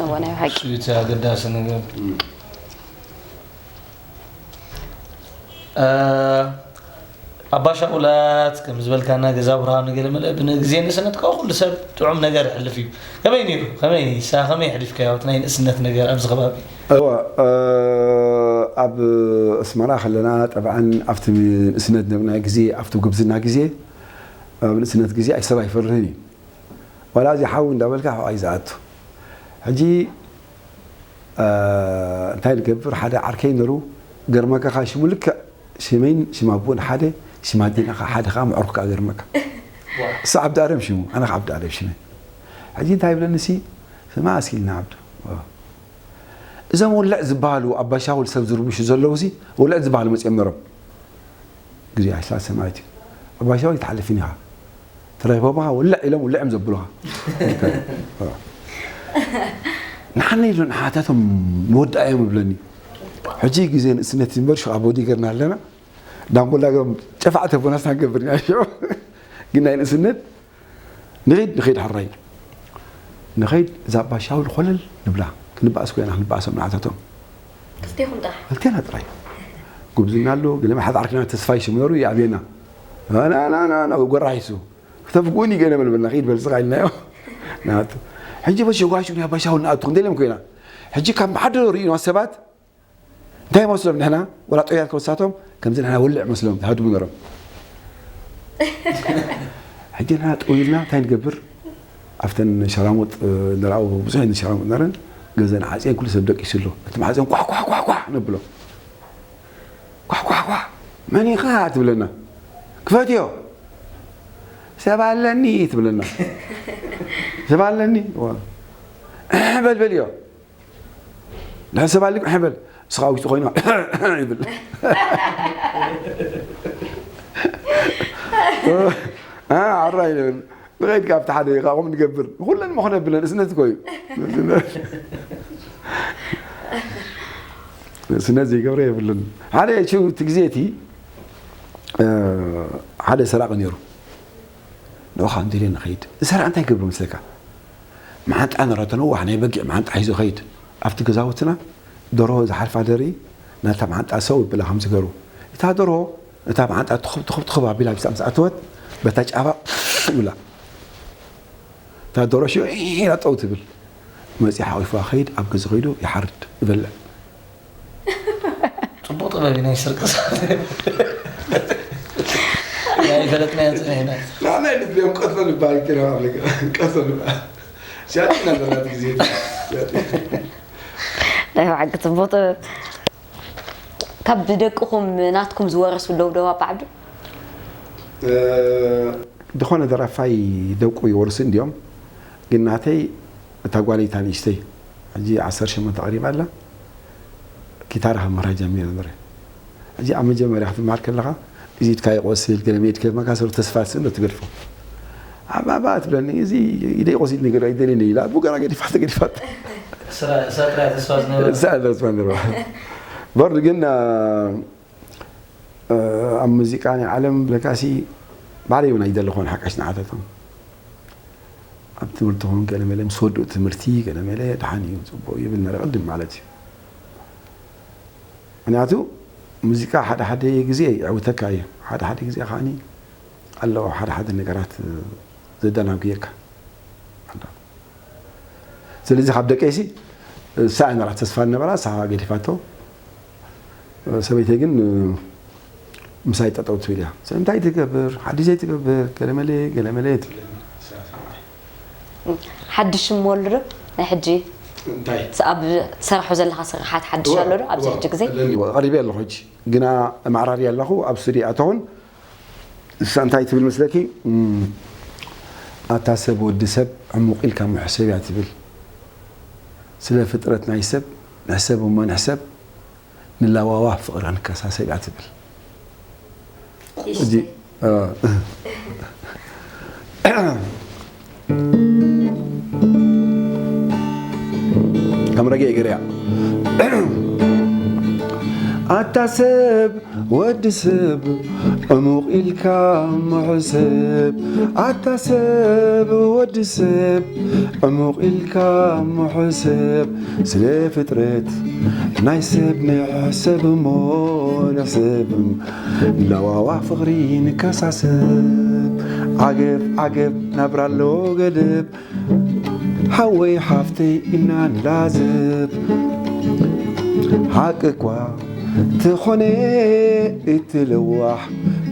እዋ፣ ናይ ሓቂ። እሱ እቲ ኣገዳሲ ነገር። እ፣ ኣባ ሻውላት፣ ከም ዝበልካና ገዛ ብርሃኑ ገለ መለ ብንግዜ ንእስነትካ ኩሉ ሰብ ጥዑም ነገር ይሕልፍ እዩ። ከመይ ነይሩ? ከመይ፣ ንሳ ከመይ ኣሕሊፍካዮ? እቲ ናይ ንእስነት ነገር ኣብዚ ከባቢ? እዋ፣ እ፣ ኣብ ኣስመራ ከለና፣ ጠብዓን ኣብቲ ንእስነት ዝነበርና ግዜ፣ ኣብቲ ጉብዝና ግዜ፣ ኣብ ንእስነት ግዜ ኣይ ሰብ ኣይፈርህን እዩ። ዋላ እዚ ሓው እንዳበልካ ሓው ኣይ ዝኣቱ። ሕጂ፣ እ፣ እንታይ ንገብር? ሓደ ዓርከይ ነሩ፣ ገርመካ ሽሙ ልክዕ ሽመይን ሽም ኣቦን ሓደ፣ ሽም ኣዴና ኸዓ ሓደ ኸዓ ምዕሩግ ከኣ ገርመካ። እሱ ዓብዲ ኣደም ሽሙ፣ ኣነ ኸዓ ዓብዲ ኣደም ሽመይ። ሕጂ እንታይ ይብለኒ ሲ፣ ስማ እስኪ ኢልና ዓብዱ። እዞም ውልዕ ዝበሃሉ ኣባ ሻውል ሰብ ዝርብሹ ዘለዉ ሲ፣ ውልዕ ዝበሃሉ መጺኦም ነሮም። ግዜ ሃይለ ስላሴ ማለት እዩ። ኣባ ሻውል ኣይትሓልፍን ኢኻ። ተረኺቦምኻ ውልዕ ኢሎም ውልዕ እዮም ዘብሉኻ። ንሓና ኢሉ ንሓታቶም ንወዳእ እዮም ይብለኒ። ሕጂ ግዜ ንእስነት እዩ እምበር ሽዑ ኣብ ወዲ ገርና ኣለና። ዳንጎላ ገም ጨፋዕ ተቦናስና ንገብር ኢና ሽዑ። ግን ናይ ንእስነት ንኸይድ ንኸይድ ሕራይ ንኸይድ እዛ ኣባሻውል ኾለል ንብላ። ክንበኣስ ኮይና ክንበኣሶም ንዓታቶም። ክልቴኹም ጥራሕ። ክልቴና ጥራይ። ጉብዝና ኣሎ፣ ገለ መሓዝ ዓርክና ተስፋይ ሽም ነሩ ይኣብየና። ና ና ና ና ጎራሒሱ ክተፍጉኒ ገለ በልበልና ኸይድ በልስኻ ኢልናዮ። ናቱ ሕጂ በሸጓሹ ናይ ኣባሻውል ንኣቱ ክንደለም ኮይና። ሕጂ ካብ መሓደሮ ርእዩና ሰባት እንታይ መስሎም ንሕና ወላ ጥያት ከወሳቶም ከምዚ ንሕና ወልዕ መስሎም ዝሃድሙ ነሮም። ሕጂ ንሕና ጠው ኢልና እንታይ ንገብር? ኣብተን ሸራሙጥ ንርኣው ብዙሕ ዓይነት ሸራሙጥ ነረን። ገዘን ዓፅየን ኩሉ ሰብ ደቂሱ ኣሎ። እቲ ማዕፅን ኳሕ ኳሕ ኳሕ ኳሕ ነብሎ። ኳሕ ኳሕ ኳሕ መን ኢኻ ትብለና። ክፈትዮ ሰብ ኣለኒ ትብለና። ሰብ ኣለኒ ዋ። በልበልዮ ንሕን ሰብ ኣሊቁ ሕበል እስኻ ውሽጢ ኮይና ይብል። እ፣ ዓራይ ንብል ንኸይድ ካብቲ ሓደ ኢኻ ከምኡ ንገብር ንኩለን መኾነ ብለን እስነት እኮ እዩ። እስነት ዘይገብረ የብልን። ሓደ ሽው እቲ ግዜ እቲ እ፣ ሓደ ሰራቂ ነይሩ። ንኡ ከዓ እንዲለ ንኸይድ እዚ ሰራቂ እንታይ ገብሩ መስለካ? መዓንጣ ነረቶ ነዋሕ ናይ በጊዕ መዓንጣ ሒዙ ኸይድ። ኣብቲ ገዛውትና ደርሆ ዝሓልፋ ደርኢ ናታ መዓንጣ ሰው ብላ ከም ዝገሩ እታ ደርሆ እታ መዓንጣ ትኹብ ትኹብ ትኹብ ኣቢላ ብሳ ምስ ኣተወት በታ ጫባ ብላ እታ ደርሆ ሽዑ ኢላ ጠው ትብል። መፂ ሓቂፋ ኸይድ ኣብ ገዛ ኸይዱ ይሓርድ ይበልዕ። ፅቡቅ ጥበብ እዩ ናይ ስርቂ። ኣይፈለጥናዮ ፅኒሕና። ንዓና ልብዮም ቀትሎ ንበሃል ኪና ኣፍሪቃ ቀትሎ ንበሃል። ሲያጢና ዘለናት ግዜ ናይ ብሓቂ ፅቡቅ ጥበብ። ካብ ብደቅኹም ናትኩም ዝወረሱ ኣለዉ ዶ ኣባ ዓብዱ? ዝኾነ ደራፋይ ደቁ ይወርሱ እንዲዮም። ግን ናተይ እታ ጓለይ እታ ንእሽተይ ሕጂ ዓሰርተ ሸሞንተ ቀሪባ ኣላ። ኪታራ ካብ ምሃር ጀሚረ ነበረ። ሕጂ ኣብ መጀመርያ ክትምሃር ከለኻ እዚ ኢድካ ይቆስል ገለ መይድ ከማካ ሰብ ተስፋ ስእሎ ትገድፎ። ኣባባ ትብለኒ እዚ ኢደይ ቆሲል ነገር ኣይደልን ኢላ ብገና ገዲፋ ተገዲፋት። ስራ ስራ ጥራይ ተስፋ ዝነበረ እዛ ተስፋ ነርባ። በርዱ ግን ኣብ ሙዚቃ ናይ ዓለም ብለካሲ ባዕለይ እውን ኣይደለኹን ሓቀሽ ንዓታቶም ኣብ ትምህርቲ ኹን ገለ መለ ምስ ወድኡ ትምህርቲ ገለ መለ ድሓን እዩ ፅቡቅ ይብል ነረ ቅድም ማለት እዩ። ምክንያቱ ሙዚቃ ሓደ ሓደ ግዜ የዕውተካ እዩ፣ ሓደ ሓደ ግዜ ከዓኒ ኣለዎ ሓደ ሓደ ነገራት ዘደናጉየካ። ስለዚ ካብ ደቀይሲ እሳ ነራ ተስፋ ነበራ እሳ ገዲፋቶ። ሰበይተይ ግን ምሳይ ጠጠው ትብል እያ። ስለምንታይ ትገብር ሓዲ ዘይትገብር ገለመለ ገለመለ ትብለኒ። ሓድሽ እሞ ኣሎ ዶ ናይ ሕጂ እንታይ ኣብ ትሰርሖ ዘለኻ ስራሓት ሓድሽ ኣሎ ዶ ኣብዚ ሕጂ ግዜ? ቀሪበ ኣለኹ ሕጂ ግና ማዕራሪ ኣለኹ ኣብ ስቱዲዮ ኣተኹን እሳ እንታይ ትብል መስለኪ? ኣታ ሰብ ወዲ ሰብ ዕሙቕ ኢልካ ምሕሰብ እያ ትብል። ስለ ፍጥረት ናይ ሰብ ንሕሰብ እሞ ንሕሰብ ንላዋዋ ፍቕሪ ክንከሳሰብ እያ ትብል። እዚ ከም ረጊ ገርያ ኣታ ሰብ ወዲ ሰብ ዕሙቕ ኢልካ ምሕሰብ ኣታ ሰብ ወዲ ሰብ ዕሙቕ ኢልካ ምሕሰብ ስለ ፍጥረት ናይ ሰብ ንሕሰብ እሞ ንሕሰብ ለዋዋ ፍቕሪ ንከሳሰብ ዓገብ ዓገብ ናብራ ኣሎ ገደብ ሓወይ ሓፍተይ ኢልና ንላዘብ ሓቂ እኳ ተኾነ እቲ ለዋሕ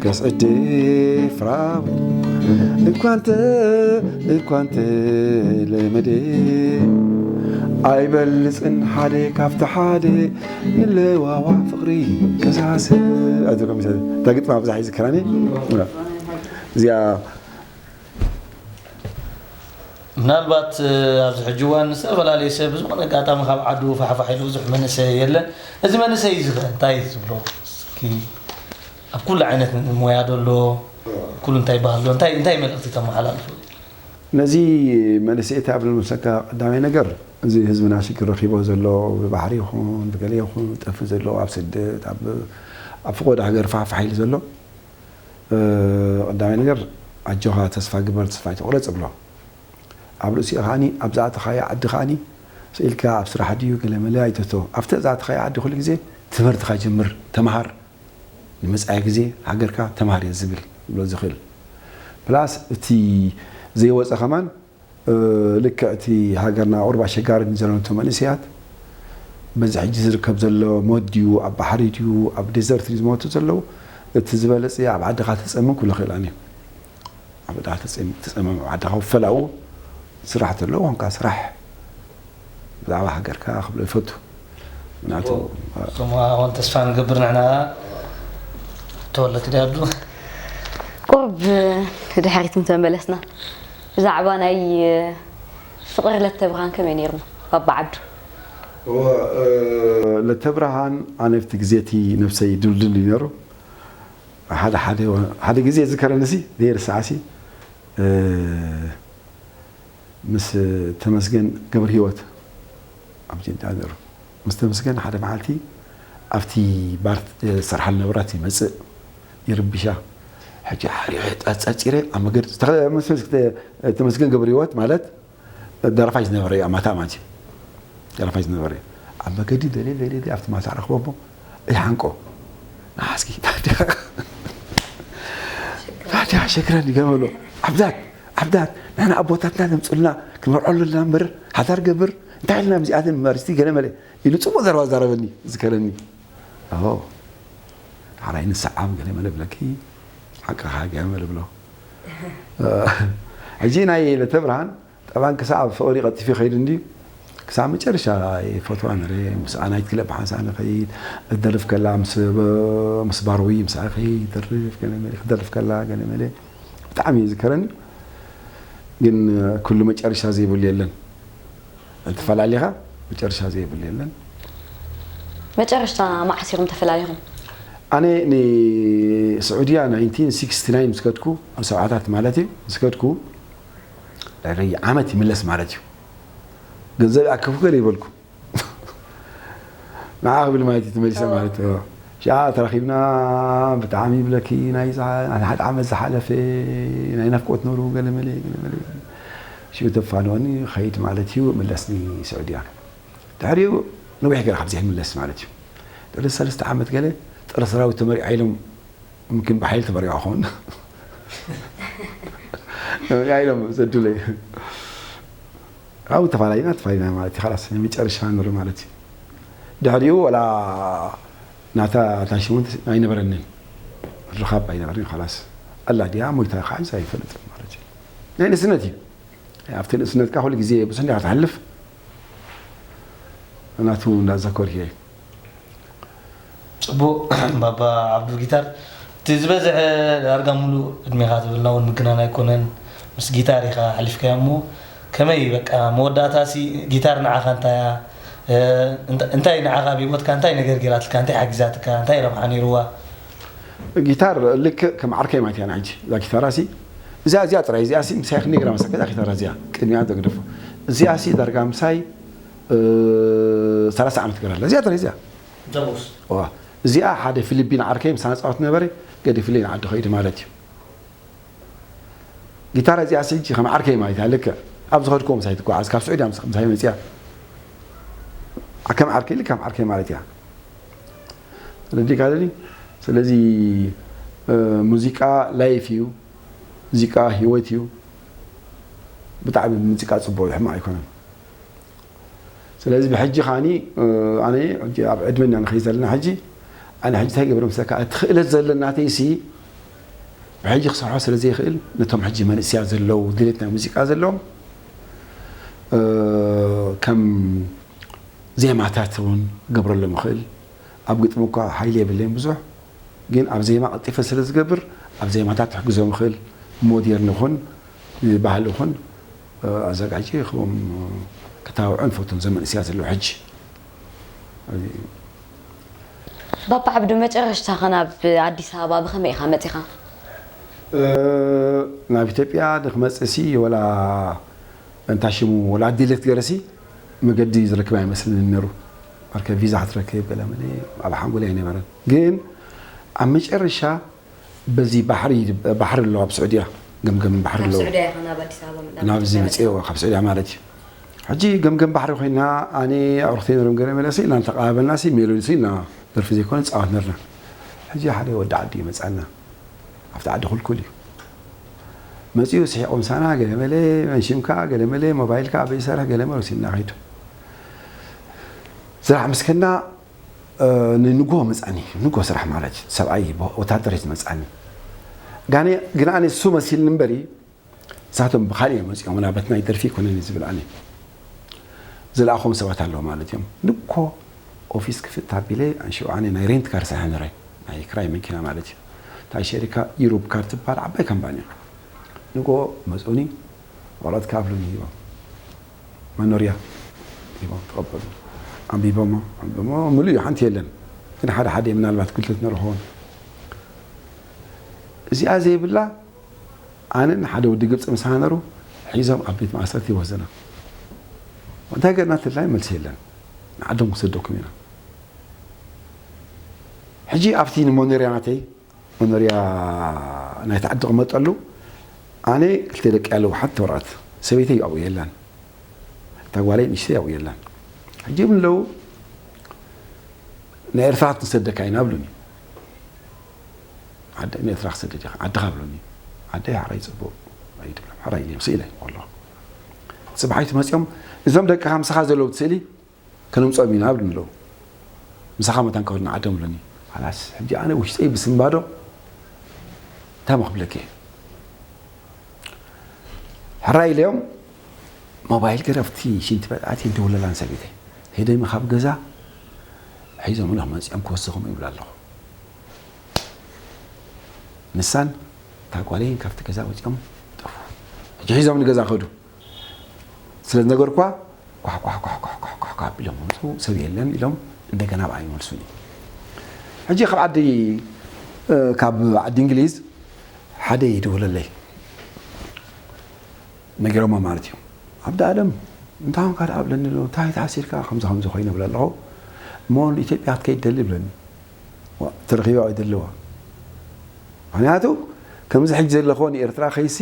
ከስዕድ ፍራው እኳ እንተ እኳ እንተ ለመደ ኣይበልፅን ሓደ ካብቲ ሓደ ንለዋዋ ፍቕሪ ከሳሰ እታ ግጥማ ብዙሕ ይዝክራኒ እዚኣ ምናልባት ኣብዚ ሕጂ እዋን ዝተፈላለየ ሰብ ብዝኾነ ኣጋጣሚ ካብ ዓዱ ፋሕፋሕ ኢሉ ብዙሕ መንእሰይ የለን። እዚ መንእሰይ እዚ ኸ እንታይ ትብሎ? እስኪ ኣብ ኩሉ ዓይነት ሞያ ዶ ኣሎ? ኩሉ እንታይ ይበሃል ኣሎ? እንታይ እንታይ መልእኽቲ ተመሓላልፉ? ነዚ መንእሰይ እንታይ ኣብሉ መሰካ ቀዳማይ ነገር እዚ ህዝብና ሽግር ረኺቦ ዘሎ ብባሕሪ ይኹን ብገለ ይኹን ጠፊ ዘሎ ኣብ ስደት ኣብ ኣብ ፍቆድ ሃገር ፋሕፋሕ ኢሉ ዘሎ፣ እ፣ ቀዳማይ ነገር ኣጆኻ፣ ተስፋ ግበር፣ ተስፋ ኣይትቑረጽ እብሎ። ኣብ ርእሲኡ ከዓኒ ኣብ ዝኣተኻዮ ዓዲ ከዓኒ ስኢልካ ኣብ ስራሕ ድዩ ገለ መለ ኣይትእቶ። ኣብቲ ዝኣተኻዮ ዓዲ ኩሉ ግዜ ትምህርትኻ ጀምር፣ ተምሃር፣ ንመጻኢ ግዜ ሃገርካ ተምሃር እየ ዝብል፣ ዝብሎ ዝኽእል። ፕላስ እቲ ዘይወጸ ከማን፣ እ፣ ልክዕ እቲ ሃገርና ቁሩብ ኣሸጋሪ ንዘለንቶ መንእሰያት፣ በዚ ሕጂ ዝርከብ ዘሎ ሞት ድዩ፣ ኣብ ባሕሪ ድዩ፣ ኣብ ዴዘርት ድዩ ዝሞቱ ዘለዉ፣ እቲ ዝበለጸ ኣብ ዓድኻ ተጸምም ክብሎ ክእል ኣነ። ኣብ ዓድኻ ተጸም-፣ ተጸመም፣ ኣብ ዓድኻ ውፈላኡ ስራሕ ተሎ፣ ኮንካ ስራሕ ብዛዕባ ሃገርካ ክብሎ ይፈቱ። ምክንያቱ፣ ጽቡቕ። ጽሙዋ እውን ተስፋ ንገብር ንሕና ተወለድቲ ዲያ ኣዱ? ቁሩብ ድሕሪት እንተመለስና፣ ብዛዕባ ናይ ፍቕሪ ለተብርሃን ከመይ ነይርሞ፣ ባባ ዓብዱ? እወ፣ እ፣ ለተብርሃን፣ ኣነ ኣብቲ ግዜ እቲ ነብሰይ ድልዱል እዩ ነይሩ። ሓደ፣ ሓደ፣ ሓደ ግዜ ዝከረንሲ፣ ዘይርስዓሲ፣ እ፣ ምስ ተመስገን ገብረሂወት ኣብ ጀዳ ነይሩ። ምስ ተመስገን ሓደ መዓልቲ ኣብቲ ባር ዝሰርሓሉ ነበራት ይመጽእ፣ ይርብሻ። ሕጂ ሓሪቐ ጸ-፣ ጸጺረ ኣብ መገዲ፣ ተኸ-፣ ምስ፣ ምስ ተ-፣ ተመስገን ገብረሂወት ማለት ደራፋይ ዝነበረ እዩ፣ ኣብ ማታ ማለት እዩ። ደራፋይ ዝነበረ እዩ። ኣብ መገዲ ደልየ፣ ደልየ፣ ደልየ ኣብቲ ማታ ረኽቦ እሞ ይሓንቆ። ንዓስኪ ታዲያ፣ ታዲያ ሸግረኒ ገመሎ። ዓብዳት፣ ዓብዳት፣ ንሕና ኣቦታትና ዘምጽኡልና ክንመርዖ ኣለና እምበር፣ ሓዳር ገብር፣ እንታይ ኢልና ምስኣተን መርዝቲ ገለ መለ ኢሉ ጽቡቕ ዘረባ ዛረበኒ፣ ዝከረኒ። ኣዎ፣ ሓራይ ንሰዓም ገለ መለ ብለኪ፣ ሓቅኻ ገለ መለ ብሎ። ሕጂ ናይ ለተብርሃን ጠባን ክሳብ ፍቕሪ ቀልጢፉ ይኸይድ እንድዩ። ክሳብ መጨረሻ ይፈትዋ ነረ። ምስኣ ናይት ክለብ ሓንሳእ ንኸይድ፣ እትደርፍ ከላ ምስ፣ ምስ ባርዊ ምስኣ ይኸይድ፣ ይደርፍ፣ ገለ መለ፣ ክትደርፍ ከላ፣ ገለ መለ። ብጣዕሚ እዩ ዝዝከረኒ። ግን ኩሉ መጨረሻ ዘይብሉ የለን። ተፈላሊኻ መጨረሻ ዘይብሉ የለን። መጨረሽታ መዓስ ኢኹም ተፈላሊኹም? ኣነ ንስዑድያ ናይንቲን ሲክስቲ ናይን ምስ ከድኩ፣ ኣብ ሰብዓታት ማለት እዩ፣ ምስ ከድኩ፣ ድሕሪ ዓመት ይምለስ ማለት እዩ። ገንዘብ ይኣከብኩ ገለ ይበልኩ። ንዓ ክብል ማለት እዩ ተመሊሰ ማለት እዩ። ሽዓ ተራኺብና፣ ብጣዕሚ ይብለኪ፣ ናይ ዝሓ-፣ ናይ ሓደ ዓመት ዝሓለፈ ናይ ናፍቆት ነሩ ገለ መለ፣ ገለ መለ። ሽዑ ተፋንወኒ፣ ኸይድ ማለት እዩ፣ ምለስኒ ስዑድያ። ድሕሪኡ ነዊሕ ገይረ ካብ ዘይምለስ ማለት እዩ። ድሕሪ ሰለስተ ዓመት ገለ ጸረ ሰራዊት ተመሪዓ ኢሎም፣ ምምክን ብሓይሊ ተመሪዖ ክኸውን። ተመሪዓ ኢሎም ሰዱለይ። ኣብኡ ተፋላሊና፣ ተፋሊና ማለት እዩ። ኻላስ ናይ መጨረሻ ንርኢ ማለት እዩ። ድሕሪኡ ወላ ናታ ኣታሽመንት ኣይነበረንን። ርኻብ ኣይነበረን። ኻላስ ኣላ ድያ ሞይታ ከዓ ኣይፈልጥን ማለት እዩ። ናይ ንእስነት እዩ። ኣብቲ ንእስነትካ ኩሉ ግዜ ብዙሕ እንዲኻ ትሓልፍ። ናቱ እንዳዘከርኩ እየ። ጽቡቕ። ባባ ዓብዱ ጊታር፣ እቲ ዝበዝሐ ዳርጋ ሙሉእ ዕድሜኻ ትብልና እውን ምግናን ኣይኮነን፣ ምስ ጊታር ኢኻ ኣሕሊፍካዮ እሞ፣ ከመይ በቃ መወዳእታሲ ጊታር ንዓኻ እንታይ እያ? እ፣ እንታ-፣ እንታይ ንዓኻ ኣብ ህይወትካ እንታይ ነገር ገይራትልካ? እንታይ ሓጊዛትካ? እንታይ ረብሓ ነይርዋ? ጊታር ልክዕ ከም ዓርከይ ማለት እያ ንሕጂ። እዛ ጊታራ ሲ፣ እዚኣ፣ እዚኣ ጥራይ፣ እዚኣ ሲ ምሳይ ክንደይ ግራም መሰልካ? እዛ ጊታራ እዚኣ፣ ቅድሚኣ ተግደፎ። እዚኣ ሲ ዳርጋ ምሳይ፣ እ፣ ሰላሳ ዓመት ገይራ ኣላ። እዚኣ ጥራይ፣ እዚኣ። ደሞስ? ዋ፣ እዚኣ ሓደ ፊሊፒን ዓርከይ ምሳና ጻወት ነበረ፣ ገዲፍለይ ንዓዲ ኸይዱ ማለት እዩ። ጊታራ እዚኣ ሲ ሕጂ ከም ዓርከይ ማለት እያ። ልክዕ ኣብ ዝኸድኩዎ ምሳይ ትጓዓዝ፣ ካብ ስዑድያ ምስ-፣ ምሳይ መጽያ። ዓ-፣ ከም ዓርከይ፣ ልክዕ ከም ዓርከይ ማለት እያ። ተረዲእካ ደሊ? ስለዚ፣ እ፣ ሙዚቃ ላይፍ እዩ። ሙዚቃ ህይወት እዩ። ብጣዕሚ ሙዚቃ ጽቡቕ እዩ፣ ሕማቕ ኣይኮነን። ስለዚ ብሕጂ ኸኣኒ፣ እ፣ ኣነ ሕጂ ኣብ ዕድመና ንኸይድ ዘለና ሕጂ፣ ኣነ ሕጂ እንታይ ገብረ ምስለካ፣ እቲ ክእለት ዘለናተይሲ ብሕጂ ክሰርሖ ስለ ዘይኽእል፣ ነቶም ሕጂ መንእሰያት ዘለዉ፣ ድሌት ናይ ሙዚቃ ዘለዎም፣ እ፣ ከም ዜማታት እውን ክገብረሎም ይኽእል። ኣብ ግጥሚ እኳ ሓይሊ የብለይን ብዙሕ፣ ግን ኣብ ዜማ ቀልጢፈ ስለ ዝገብር፣ ኣብ ዜማታት ክሕግዞም ይኽእል። ሞዴርን ይኹን፣ ባህሊ ይኹን፣ እ፣ ኣዘጋጅየ ክቦም፣ እ፣ ክተባብዖ ንፈቱ፣ እዞም መንእሰያት ዘለዉ ሕጂ። ባባ ዓብዱ፣ መጨረሽታኸ ናብ ኣዲስ ኣበባ ብኸመይ ኢኻ መጺኻ? እ፣ ናብ ኢትዮጵያ ንክመጽእሲ ወላ እንታ ሽሙ ወላ ድሌት ገረሲ መገዲ ዝረክብ ኣይመስልን ነሩ። ማርከ ቪዛ ክትረክብ ገለ መለ ኣብ ሓንጎለይ ኣይነበረን። ግን ኣብ መጨረሻ በዚ ባሕሪ ባሕሪ ኣሎ ኣብ ስዑድያ ገምገም ባሕሪ ካብ ኣሎ ስዑድያ ይኹን ኣብ ኣዲስ ኣበባ ምእንቲ ናብዚ ትበለጽ። መፅእዎ ካብ ስዑድያ ማለት እዩ። ሕጂ ገምገም ባሕሪ ኮይና ኣነ ኣዕሩኽተይ ነሮም ገለ መለሲ ኢልና እንተቀባበልና ሲ ሜሎዲ ሲ ኢና ደርፊ ዘይኮነ ፃወት ነርና። ሕጂ ሓደ ወዲ ዓዲ ይመፃና ኣብቲ ዓዲ ኩልኩል እዩ መፂኡ ስሒቆ ምሳና ገለ መለ መንሽምካ ገለ መለ ሞባይልካ ኣበይ ይሰርሕ ገለ መለ ወሲድና ከይዱ ስራሕ ምስከና ንንጎ መፃኒ ንጎ ስራሕ ማለት እዩ ሰብኣይ ወታደር እዩ ዝመፃኒ ጋነ ግን ኣነ እሱ መሲልኒ እምበሪ ንሳቶም ብካሊእ እዮም መፂኦም ናበት ናይ ደርፊ ይኮነኒ ዝብል ኣነ ዝለኣኾም ሰባት ኣለዉ ማለት እዮም ንኮ ኦፊስ ክፍት ኣቢለ ኣንሽውዓነ ናይ ሬንት ካር ሰሐንረ ናይ ክራይ መኪና ማለት እዩ እንታይ ሸሪካ ኢሮብ ካር ትበሃል ዓባይ ካምፓኒ ንጎ መፁኒ ወረቐት ከኣብሉኒ ሂቦም መኖርያ ሂቦም ተቐበሉ ኣንቢቦሞ ኣንቢቦሞ ምሉእ እዩ ሓንቲ የለን ግን ሓደ ሓደ ምናልባት ክልተ ትነርኸውን እዚኣ ዘይብላ ኣነን ሓደ ወዲ ግብፂ ምሳና ነሩ ሒዞም ኣብ ቤት ማእሰርቲ ይወስደና እንታይ ገርና ትላይ መልሲ የለን ንዓዶም ክሰደኩም ኢና ሕጂ ኣብቲ ንመኖርያ ናተይ መኖርያ ናይቲ ዓዲ ቅመጠሉ ኣነ ክልተ ደቂ ኣለዉ ሓንቲ ወረቐት ሰበይተይ ኣብኡ የላን እታ ጓለይ ንእሽተይ ኣብኡ የላን ሕጂ ይብሉ ኣለዉ ናይ ኤርትራ ክትንሰደካ ኢና ብሉኒ ዓደ ንኤርትራ ክሰደድ ኢኻ ዓድኻ ብሉኒ ዓደ ሓራይ ፅቡቅ ኣይትብሎም ሓራይ ኢለ ስኢለ ኣለኹ ፅባሓይቲ መፂኦም እዞም ደቅኻ ምሳኻ ዘለዉ ስእሊ ከነምፅኦም ኢና ብሉኒ ኣለዉ ምሳኻ መታን ከወድና ዓዶም ብሉኒ ሓላስ ሕጂ ኣነ ውሽጠይ ብስምባዶ እንታይ መክብለኪ ሕራይ ኢለዮም ሞባይል ገረፍቲ ሽንቲ በጣት ይደውለላን ሰበይተይ ሄደሚ ካብ ገዛ ሒዞምና መፂኦም ክወስኹም ይብላ ኣለኹ ንሳን እታ ጓለይን ካብቲ ገዛ ወፂኦም ጠፉ ሕጂ ሒዞም ንገዛ ከዱ ስለ ዝነገርኳ ኳሕኳሕኳሕኳሕኳሕ ቢሎም መፁ ሰብ የለን ኢሎም እንደገና ብኣ ይመልሱኒ ሕጂ ካብ ዓዲ ካብ ዓዲ እንግሊዝ ሓደ ይደውለለይ ነጊሮሞ ማለት እዩ ዓብዲ ኣለም እንታይ ኾንካ ደኣ ብለኒ ኣሎ እንታይ ተሓሲርካ ከምዚ ከምዚ ኮይነ ብለ ኣለኹ እሞ ንኢትዮጵያ ክትከይድ ደሊ ብለኒ ተረኺባ ኣይደለዋ ምክንያቱ ከምዚ ሕጂ ዘለኹዎ ንኤርትራ ከይሲ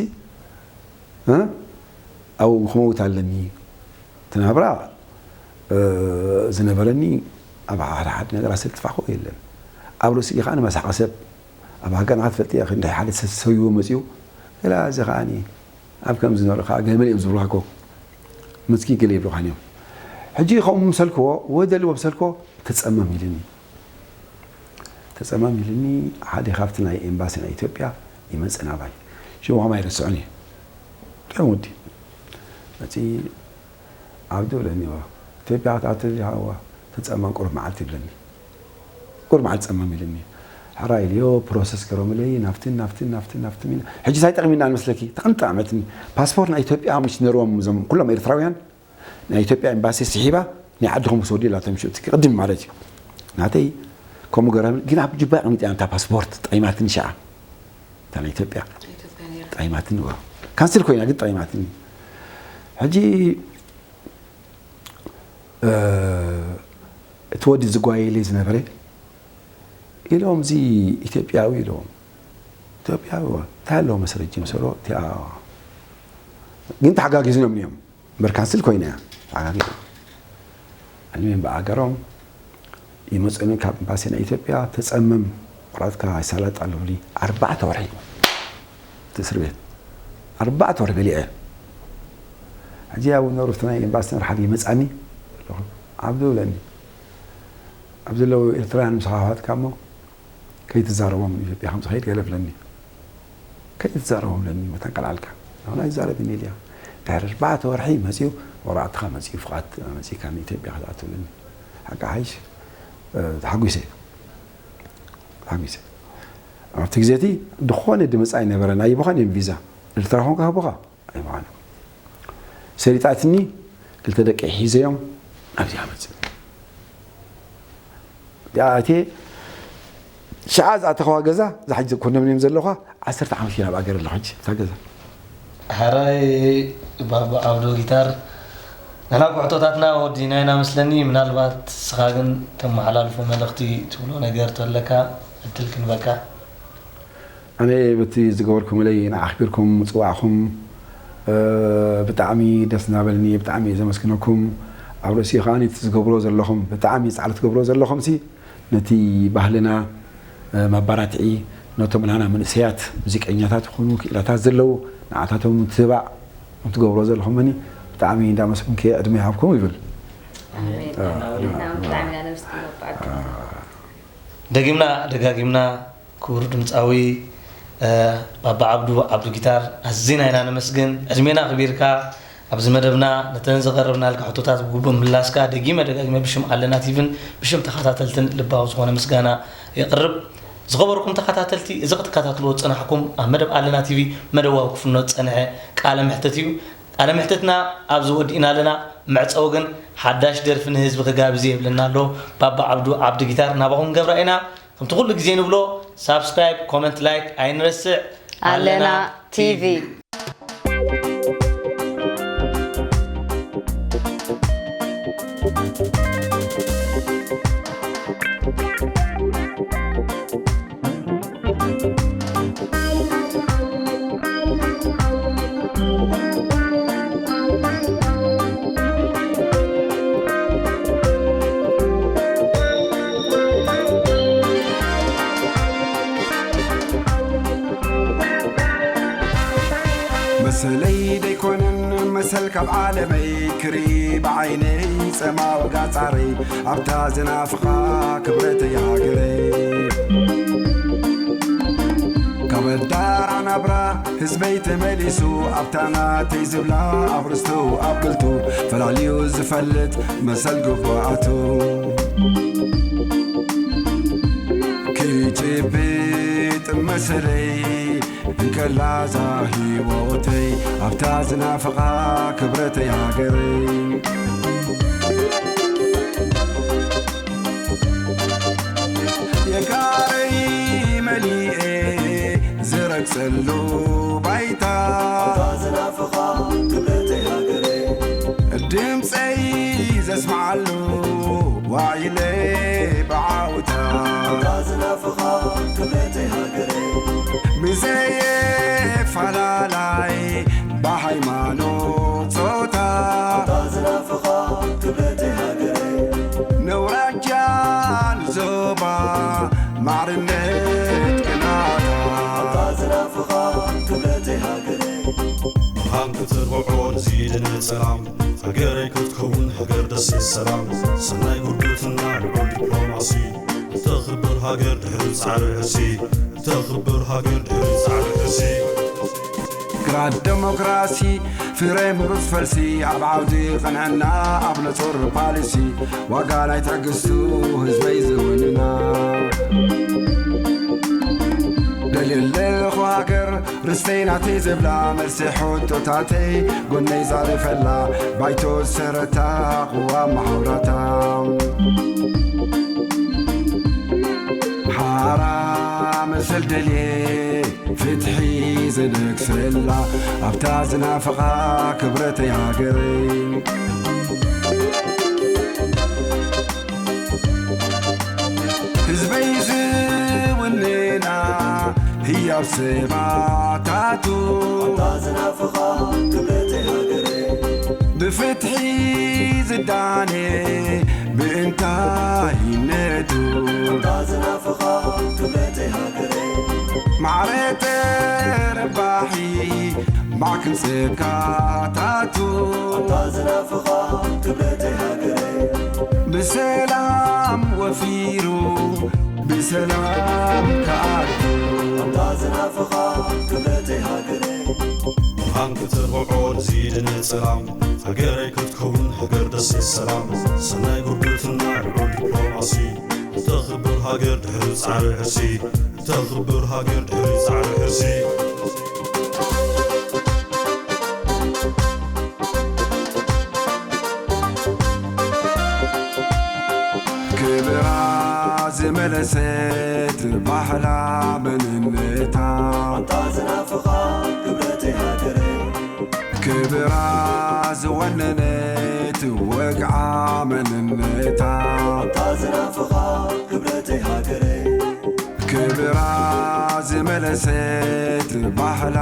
ኣብኡ ክመውት ኣለኒ እቲ ናብራ ዝነበረኒ ኣብ ሓደ ሓደ ነገራት ስለ ትፋኸ የለን ኣብ ርእሲ ከዓ ንመሳሓ ሰብ ኣብ ሃገርና ክትፈልጥ እያ ክንደይ ሓደ ሰብ ሰብይዎ መፅኡ ገላ እዚ ከዓ ኣብ ከም ዝነበረ ከዓ ገመል እዮም ዝብልካ ኮ መፅኪ ገለ ይብልኻን እዮም ሕጂ ከምኡ ምሰልክዎ ወደልዎ ምሰልክዎ ተፀመም ኢልኒ ተፀመም ኢልኒ ሓደ ካብቲ ናይ ኤምባሲ ናይ ኢትዮጵያ ይመፅእ ናባይ ሽሙ ከማ ይርስዑን እየ ጥዑም ወዲ መፂ ዓብዱ ብለኒ ኢትዮጵያ ክትኣቱ ዲኻ እዋ ተፀመም ቁሩብ መዓልቲ ይብለኒ ቁሩብ መዓልቲ ፀመም ኢልኒ ሕራይ ኢልዮ ፕሮሰስ ገሮምለይ ናፍትን ናፍትን ናፍትን ናፍትን ኢለ ሕጂ እንታይ ጠቕሚና ንመስለኪ ተቐምጠ ኣመትኒ ፓስፖርት ናይ ኢትዮጵያ ምሽ ነርዎም እዞም ኩሎም ኤርትራውያን ናይ ኢትዮጵያ ኤምባሲ ስሒባ ናይ ዓድኹም ክሰዱ ኢላቶም ሽእቲ ቅድም ማለት እዩ ናተይ ከምኡ ገረም ግን ኣብ ጅባ ቀሚጥያ እታ ፓስፖርት ጠይማትኒ ሸዓ እታ ናይ ኢትዮጵያ ጠይማትኒ ዋ ካንስል ኮይና ግን ጠይማትኒ ሕጂ እቲ ወዲ ዝጓየለ ዝነበረ ኢሎም እዚ ኢትዮጵያዊ ኢሎም ኢትዮጵያዊ እንታይ ኣለዎ መስረጂ ምሰሎ እቲኣ ግን ተሓጋጊዝኖም እዮም እምበር ካንስል ኮይና እያ ተሓጋጊዞም ዕልሚ እምበኣገሮም ይመፁኒ ካብ ኤምባሲ ናይ ኢትዮጵያ ተፀመም ቆራፅካ ይሳላጥ ኣሎ ብሊ ኣርባዕተ ወርሒ እቲ እስር ቤት ኣርባዕተ ወርሒ በሊዐ ሕጂ ኣብ ነሩ እቲ ናይ ኤምባሲ ነር ሓደ ይመፃኒ ኣለኹ ዓብዱ ብለኒ ኣብ ዘለዉ ኤርትራውያን ምስ ሃዋትካ እሞ ከይትዛረቦም ኢትዮጵያ ከም ዝኸይድ ገለ ብለኒ ከይትዛረቦም ብለኒ መታን ቀልዓልካ ንኹና ይዛረብኒ ኢልያ ድሕሪ ኣርባዕተ ወርሒ መፅኡ ወራዕትኻ መፅኡ ፍቓድ መፂእካ ንኢትዮጵያ ክትኣትብለኒ ሓቂ ሓይሽ ተሓጒሰ ተሓጒሰ ኣብቲ ግዜ እቲ ዝኾነ ድምፃ ኣይነበረን ኣይቦኻን እዮም ቪዛ ኤርትራ ኾንካ ህቦኻ ኣይቦኻን ሰሊጣትኒ ክልተ ደቂ ሒዘዮም ኣብዚኣ መፅእ እቲኣ እቴ ሽዓ ዝኣተኸዋ ገዛ እዛ ሕጂ ኮንዶሚኒየም ዘለኳ ዓሰርተ ዓመት እየ ናብ ኣገር ኣለኹ ሕጂ እታ ገዛ ሕራይ ባባ ዓብዶ ጊታር ንሕና ኩሕቶታትና ወዲና ኢና መስለኒ ምናልባት ስኻ ግን ተመሓላልፎ መልእኽቲ ትብሎ ነገር ተለካ ዕድል ክንበካ። ኣነ በቲ ዝገበርኩምለይ ንኣኽቢርኩም ምፅዋዕኹም ብጣዕሚ ደስ እናበለኒ ብጣዕሚ እየ ዘመስግነኩም። ኣብ ርእሲኡ ከዓኒ እቲ ዝገብሮ ዘለኹም ብጣዕሚ ፃዕሪ ትገብሮ ዘለኹም ሲ ነቲ ባህልና መባራትዒ ነቶም ናና መንእሰያት ሙዚቀኛታት ይኹኑ ክኢላታት ዘለዉ ንዓታቶም ምትባዕ ትገብሮ ዘለኹምኒ ብጣዕሚ እንዳመስግንኩ ዕድመ ይሃብኩም ይብል። ኣሜን። ኣሜን። ብጣዕሚ ኢና ነመስግን ኣባ ዓብዱ። ደጊምና ደጋጊምና ክቡር ድምፃዊ ባባ ዓብዱ ዓብዱ ጊታር ኣዚና ኢና ነመስግን። ዕድሜና ኣኽቢርካ ኣብዚ መደብና ነተን ዘቐረብናልካ ሕቶታት ብግቡእ ምላስካ ደጊመ ደጋጊመ ብሽም ኣለና ቲቪን ብሽም ተኸታተልትን ልባዊ ዝኾነ ምስጋና የቕርብ። ዝኸበርኩም ተኸታተልቲ፣ እዚ ክትከታተልዎ ዝጸናሕኩም ኣብ መደብ ኣለና ቲቪ መደብ ዋው ክፍኖ ዝጸንሐ ቃለ መሕተት እዩ። ቃለ መሕተትና ኣብዚ ወዲእና ኣለና። መዕጸዊ ግን ሓዳሽ ደርፊ ንህዝቢ ክጋብዝ የብልና ኣሎ። ባባ ዓብዱ ዓብዲ ጊታር ናባኹም ገብራ ኢና። ከምቲ ኩሉ ግዜ ንብሎ ሳብስክራይብ፣ ኮመንት፣ ላይክ ኣይንረስዕ። ኣለና ቲቪ። መሰለይ ደይኮነን መሰል ካብ ዓለመይ ክርኢ ብዓይነይ ጸማ ወጋጻረይ ኣብታ ዝናፍቓ ክብረተይ ሃገረይ ካብ ኣዳራ ናብራ ህዝበይ ተመሊሱ ኣብታ ናተይ ዝብላ ኣብ ርስቱ ኣብ ግልቱ ፈላልዩ ዝፈልጥ መሰል ግቡኣቱ ክጭብጥ መሰለይ እንከላ እዛ ህይወተይ ኣብታ ዝናፍቓ ክብረተይ ሃገረይ የጋረይ መሊኤ ዝረግጸሉ ባይታ ዝናፍቓ ክብረተይ ሃገረይ ድምፀይ ዘስምዓሉ ዋዒለ ብዓውታ ዝናፍቓ ክብረተይ ሃገረይ ብዘየ ፈላላይ ብሃይማኖት ጾታ ዝናፍቓ ክብረተይ ሃገረይ ነውራጃን ዞባ ማዕርነት ቅናታ ዝናፍቓ ክብረተይ ሃገረይ ብርሃን ክትርብዖ ንዚ ድነ ጸላም ሃገረይ ክትከውን ሃገር ደሴት ሰላም ሰናይ ጉርብትና ልዑል ዲፕሎማሲ እተኽብር ሃገር ድሕሪ ጻዕሪ ሕሲ እተኽብር ሃገር ድሕሪ ጻዕሪ ሕሲ ግራት ደሞክራሲ ፍረ ምሩፅ ፈልሲ ኣብ ዓውዲ ቅንዕና ኣብ ነፁር ፓሊሲ ዋጋ ናይ ትዕግስቱ ህዝበይ ዝውንና ደልየ ኣለኹ ሃገር ርስተይ ናተይ ዝብላ መልሲ ሕቶታተይ ጎነይ ዛሪፈላ ባይቶ ዝሰረታ ቅዋም መሓውራታ ሓራ መሰል ደልየ ፍትሒ ዝነግሰላ ኣብታ ዝናፍቓ ክብረተይ ሃገረይ ህዝበይ ዝውንና ህያብ ሰባታቱ ዝናፍቓ ክብረተይ ሃገረይ ብፍትሒ ዝዳነ ብእንታይነቱ ዝናፍቓ ክብረተይ ሃገረይ ማዕረ ተረባሒ ማዕክን ጸጋታቱ ዝናፍቓ ክብረተይ ሃገረይ ብሰላም ወፊሩ ብሰላም ከኣቱ ዝናፍቓ ክብረተይ ሃገረይ ብርሃን ክትርብዖ ንዚ ድነ ጸላም ሃገረይ ክትከውን ሃገር ደሴት ሰላም ሰናይ ጉርብትና ልዑል ዲፕሎማሲ እተኽብር ሃገር ድሕሪ ጻዕሪ ሕርሲ እተኽብር ሃገር ድሕሪ ጻዕሪ ሕርሲ ክብራ ዝመለሰት ባህላ መንነታ ዝናፍቓ ክብረተይ ሃገረይ ክብራ ዝወነነት ወግዓ መንነታ ዝናፍቓ ክብረተይ ሃገረይ ሴት ባህላ